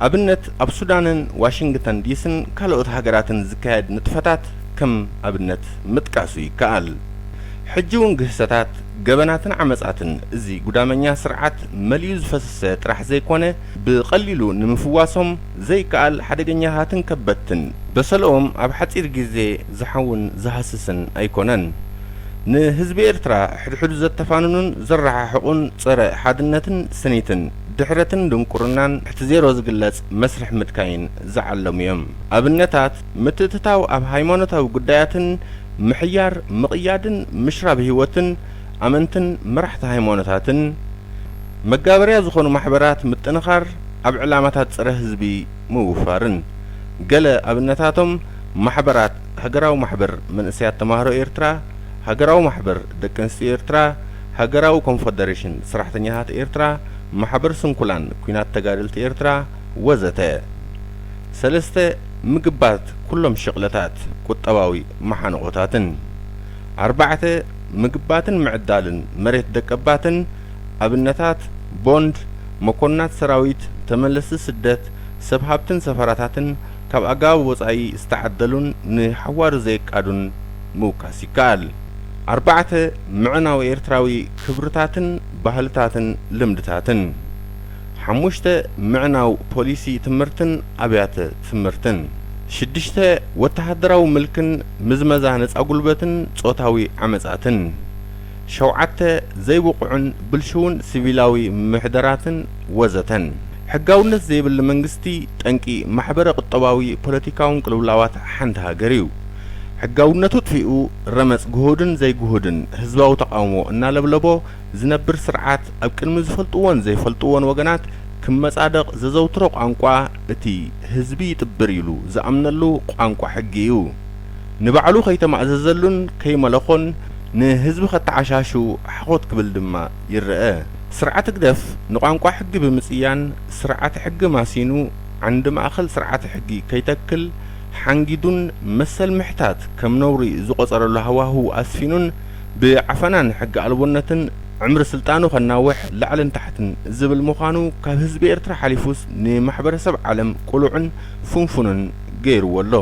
ኣብነት ኣብ ሱዳንን ዋሽንግተን ዲስን ካልኦት ሃገራትን ዝካየድ ንጥፈታት ከም ኣብነት ምጥቃሱ ይከኣል። ሕጂ እውን ግህሰታት፣ ገበናትን ዓመጻትን እዚ ጉዳመኛ ስርዓት መሊኡ ዝፈሰሰ ጥራሕ ዘይኮነ፣ ብቐሊሉ ንምፍዋሶም ዘይከኣል ሓደገኛታትን ከበድትን በሰልኦም ኣብ ሓጺር ግዜ ዝሓውን ዝሃስስን ኣይኮነን። ንህዝቢ ኤርትራ ሕድሕዱ ዘተፋንኑን ዘረሓሕቑን ጸረ ሓድነትን ስኒትን ድሕረትን ድንቁርናን ትሕቲ ዜሮ ዝግለጽ መስርሕ ምጥካይን ዝዓለሙ እዮም። ኣብነታት፣ ምትእትታው ኣብ ሃይማኖታዊ ጉዳያትን ምሕያር፣ ምቕያድን ምሽራብ ህይወትን ኣመንትን መራሕቲ ሃይማኖታትን፣ መጋበርያ ዝኾኑ ማሕበራት ምጥንኻር፣ ኣብ ዕላማታት ጸረ ህዝቢ ምውፋርን። ገለ ኣብነታቶም፣ ማሕበራት፣ ሃገራዊ ማሕበር መንእሰያት ተማሃሮ ኤርትራ፣ ሃገራዊ ማሕበር ደቂ ኣንስትዮ ኤርትራ፣ ሃገራዊ ኮንፈደሬሽን ሰራሕተኛታት ኤርትራ፣ ማሕበር ስንኩላን ኲናት ተጋደልቲ ኤርትራ፣ ወዘተ። ሰለስተ፣ ምግባት ኩሎም ሽቕለታት ቁጠባዊ መሓንቖታትን። ኣርባዕተ፣ ምግባትን ምዕዳልን መሬት ደቀባትን፣ ኣብነታት፣ ቦንድ፣ መኮንናት ሰራዊት፣ ተመለስቲ ስደት፣ ሰብ ሃብትን ሰፈራታትን፣ ካብ ኣገባብ ወጻኢ ዝተዓደሉን ንሓዋሩ ዘይቃዱን ምውካስ ይከኣል። ኣርባዕተ፣ ምዕናው ኤርትራዊ ክብርታትን ባህልታትን ልምድታትን። ሓሙሽተ፣ ምዕናው ፖሊሲ ትምህርትን ኣብያተ ትምህርትን። ሽዱሽተ፣ ወተሃደራዊ ምልክን ምዝመዛ ነጻ ጉልበትን ጾታዊ ዓመጻትን። ሸውዓተ፣ ዘይብቑዕን ብልሽውን ሲቪላዊ ምሕደራትን ወዘተን። ሕጋውነት ዘይብሉ መንግስቲ ጠንቂ ማሕበረ ቁጠባዊ ፖለቲካውን ቅልውላዋት ሓንቲ ሃገር እዩ። ሕጋውነቱ ጥፊኡ ረመጽ ግሁድን ዘይግሁድን ህዝባዊ ተቓውሞ እናለብለቦ ዝነብር ስርዓት ኣብ ቅድሚ ዝፈልጥዎን ዘይፈልጥዎን ወገናት ክመጻደቕ ዘዘውትሮ ቋንቋ እቲ ህዝቢ ይጥብር ኢሉ ዝኣምነሉ ቋንቋ ሕጊ እዩ። ንባዕሉ ከይተማእዘዘሉን ከይመለኾን ንህዝቢ ከተዓሻሹ ሓኾት ክብል ድማ ይረአ። ስርዓት ህግደፍ ንቋንቋ ሕጊ ብምጽያን ስርዓተ ሕጊ ማሲኑ ዓንዲ ማእከል ስርዓተ ሕጊ ከይተክል ሓንጊዱን መሰል ምሕታት ከም ነውሪ ዝቖጸረሉ ሃዋህው ኣስፊኑን ብዓፈናን ሕጊ ኣልቦነትን ዕምሪ ስልጣኑ ከናውሕ ላዕልን ታሕትን ዝብል ምዃኑ ካብ ህዝቢ ኤርትራ ሓሊፉስ ንማሕበረሰብ ዓለም ቅሉዕን ፍንፉንን ገይርዎ ኣሎ።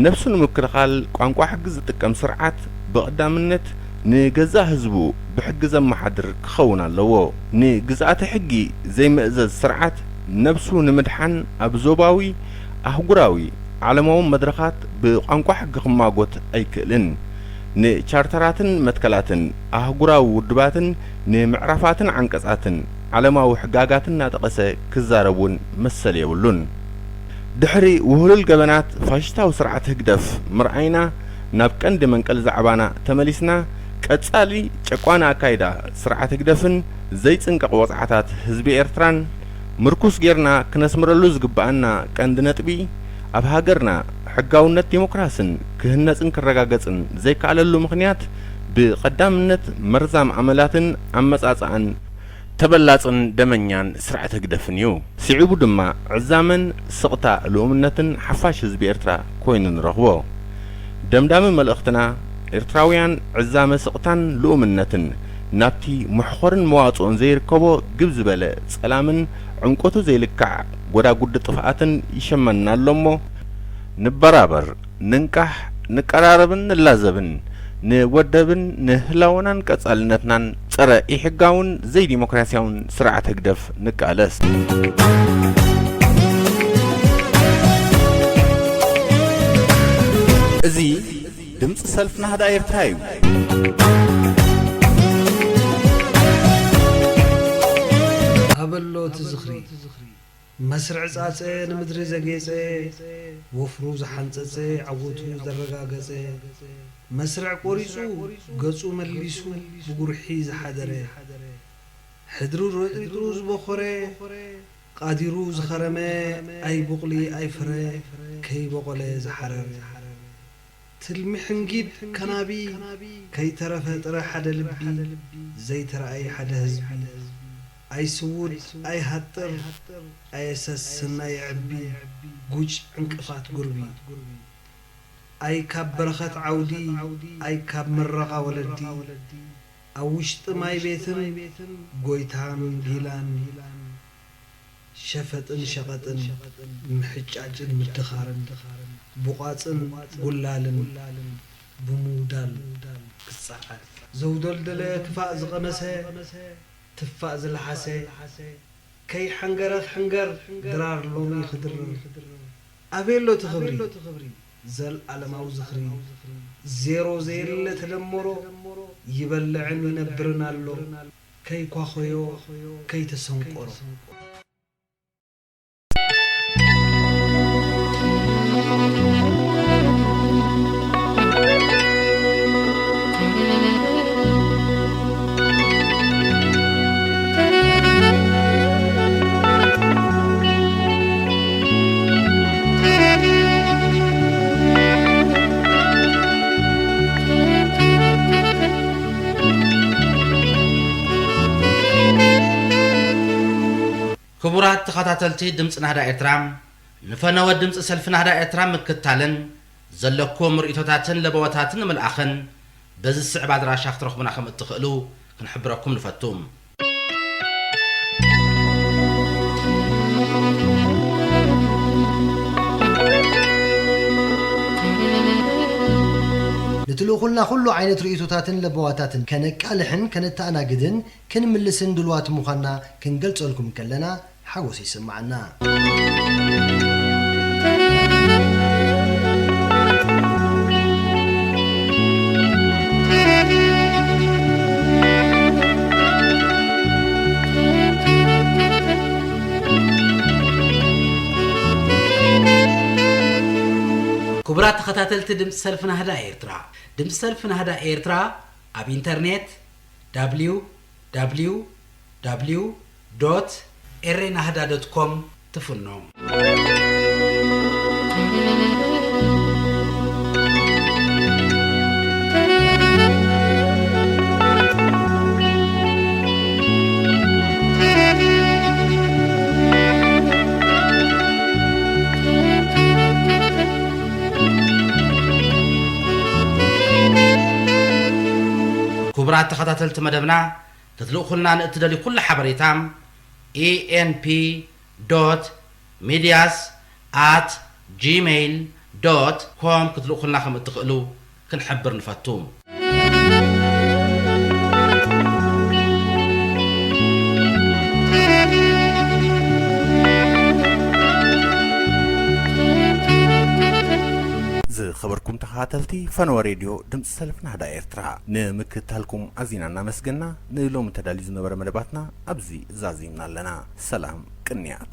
ነብሱ ንምክልኻል ቋንቋ ሕጊ ዝጥቀም ስርዓት ብቐዳምነት ንገዛእ ህዝቡ ብሕጊ ዘመሓድር ክኸውን ኣለዎ። ንግዝኣተ ሕጊ ዘይምእዘዝ ስርዓት ነብሱ ንምድሓን ኣብ ዞባዊ፣ ኣህጉራዊ፣ ዓለማውን መድረኻት ብቋንቋ ሕጊ ክማጎት ኣይክእልን። ንቻርተራትን መትከላትን ኣህጉራዊ ውድባትን ንምዕራፋትን ዓንቀጻትን ዓለማዊ ሕጋጋትን እናጠቐሰ ክዛረብ እውን መሰል የብሉን። ድሕሪ ውህሉል ገበናት ፋሽስታዊ ስርዓት ህግደፍ ምርኣይና፣ ናብ ቀንዲ መንቀሊ ዛዕባና ተመሊስና፣ ቀጻሊ ጨቋኒ ኣካይዳ ስርዓት ህግደፍን ዘይጽንቀቕ ወጽዓታት ህዝቢ ኤርትራን ምርኩስ ጌርና ክነስምረሉ ዝግብኣና ቀንዲ ነጥቢ፣ ኣብ ሃገርና ሕጋውነት ዲሞክራስን ክህነጽን ክረጋገጽን ዘይከኣለሉ ምኽንያት፣ ብቐዳምነት መርዛም ኣመላትን ኣመጻጽኣን ተበላጽን ደመኛን ስርዓት ህግደፍን እዩ። ስዒቡ ድማ ዕዛመን ስቕታ ልኡምነትን ሓፋሽ ህዝቢ ኤርትራ ኮይኑ ንረኽቦ። ደምዳሚ መልእኽትና፣ ኤርትራውያን ዕዛመ ስቕታን ልኡምነትን ናብቲ መሕኾርን መዋጽኦን ዘይርከቦ ግብ ዝበለ ጸላምን ዕምቆቱ ዘይልካዕ ጎዳጉዲ ጥፍኣትን ይሸመና ኣሎ እሞ፣ ንበራበር፣ ንንቃሕ፣ ንቀራረብን ንላዘብን፣ ንወደብን ንህላወናን ቀጻልነትናን ጸረ ኢሕጋውን ዘይዲሞክራሲያውን ስርዓት ህግደፍ ንቃለስ። እዚ ድምጺ ሰልፊ ናህዳ ኤርትራ እዩ። ሃበሎ እቲ ዝኽሪ። መስርዕ ጻጸ ንምድሪ ዘጌጸ፣ ወፍሩ ዝሓንጸጸ፣ ዓወቱ ዘረጋገጸ፣ መስርዕ ቆሪጹ፣ ገጹ መሊሱ፣ ብጉርሒ ዝሓደረ፣ ሕድሩ ረጢጡ ዝበኾረ፣ ቃዲሩ ዝኸረመ፣ ኣይ ቡቕሊ ኣይ ፍረ፣ ከይበቖለ ዝሓረረ። ትልሚ ሕንጊድ ከናቢ፣ ከይተረፈ ጥረ ሓደ ልቢ፣ ዘይተረኣየ ሓደ ህዝቢ። ኣይ ስውድ ኣይ ሃጥር፣ ኣየሰስን ኣየዕቢ፣ ጉጭ ዕንቅፋት ጉርቢ። ኣይ ካብ በረኸት ዓውዲ፣ ኣይ ካብ ምረቓ ወለዲ፣ ኣብ ውሽጢ ማይ ቤትን ጎይታን ጊላን፣ ሸፈጥን ሸቐጥን፣ ምሕጫጭን ምድኻርን፣ ቡቓጽን ጉላልን ብምውዳል ክጸዓድ። ዘውደልደለ ክፋእ ዝቐመሰ፣ ትፋእ ዝለሓሰ፣ ከይሓንገረ ክሕንገር፣ ድራር ሎሚ ክድርር። ኣበይ ኣሎ እቲ ክብሪ? ዘልኣለማዊ ዝኽሪ። ዜሮ ዘየለ ተደመሮ፣ ይበልዕን ይነብርን ኣሎ። ከይኳኾዮ፣ ከይተሰንቆሮ። ክቡራት ተኸታተልቲ ድምፂ ናህዳ ኤርትራ፣ ንፈነወ ድምፂ ሰልፊ ናህዳ ኤርትራ ምክታልን ዘለኩም ርእይቶታትን ለበዋታትን ንምልኣኽን በዚ ዝስዕብ ኣድራሻ ክትረኽቡና ከም እትኽእሉ ክንሕብረኩም ንፈቱ። ንትልእኹልና ኩሉ ዓይነት ርእይቶታትን ለበዋታትን ከነቃልሕን ከነተኣናግድን ክንምልስን ድልዋት ምዃንና ክንገልጸልኩም ከለና ሓጎስ ይስምዓና። ክቡራት ተኸታተልቲ ድምፂ ሰልፊ ናህዳ ኤርትራ፣ ድምፂ ሰልፊ ናህዳ ኤርትራ ኣብ ኢንተርኔት www dot ኤሬናህዳ ዶት ኮም ትፍኖ። ክቡራት ተኸታተልቲ መደብና፣ ክትልእኹልና ንእትደልዩ ኩሉ ሓበሬታ፣ E N P dot medias at gmail dot com ክትልእኹልና ከም እትኽእሉ ክንሕብር ንፈቱ። ዝኸበርኩም ተኸታተልቲ ፈነወ ሬድዮ ድምፂ ሰልፊ ናህዳ ኤርትራ፣ ንምክትታልኩም ኣዚና እናመስገና፣ ንሎሚ ተዳልዩ ዝነበረ መደባትና ኣብዚ ዛዚምና ኣለና። ሰላም ቅንያት።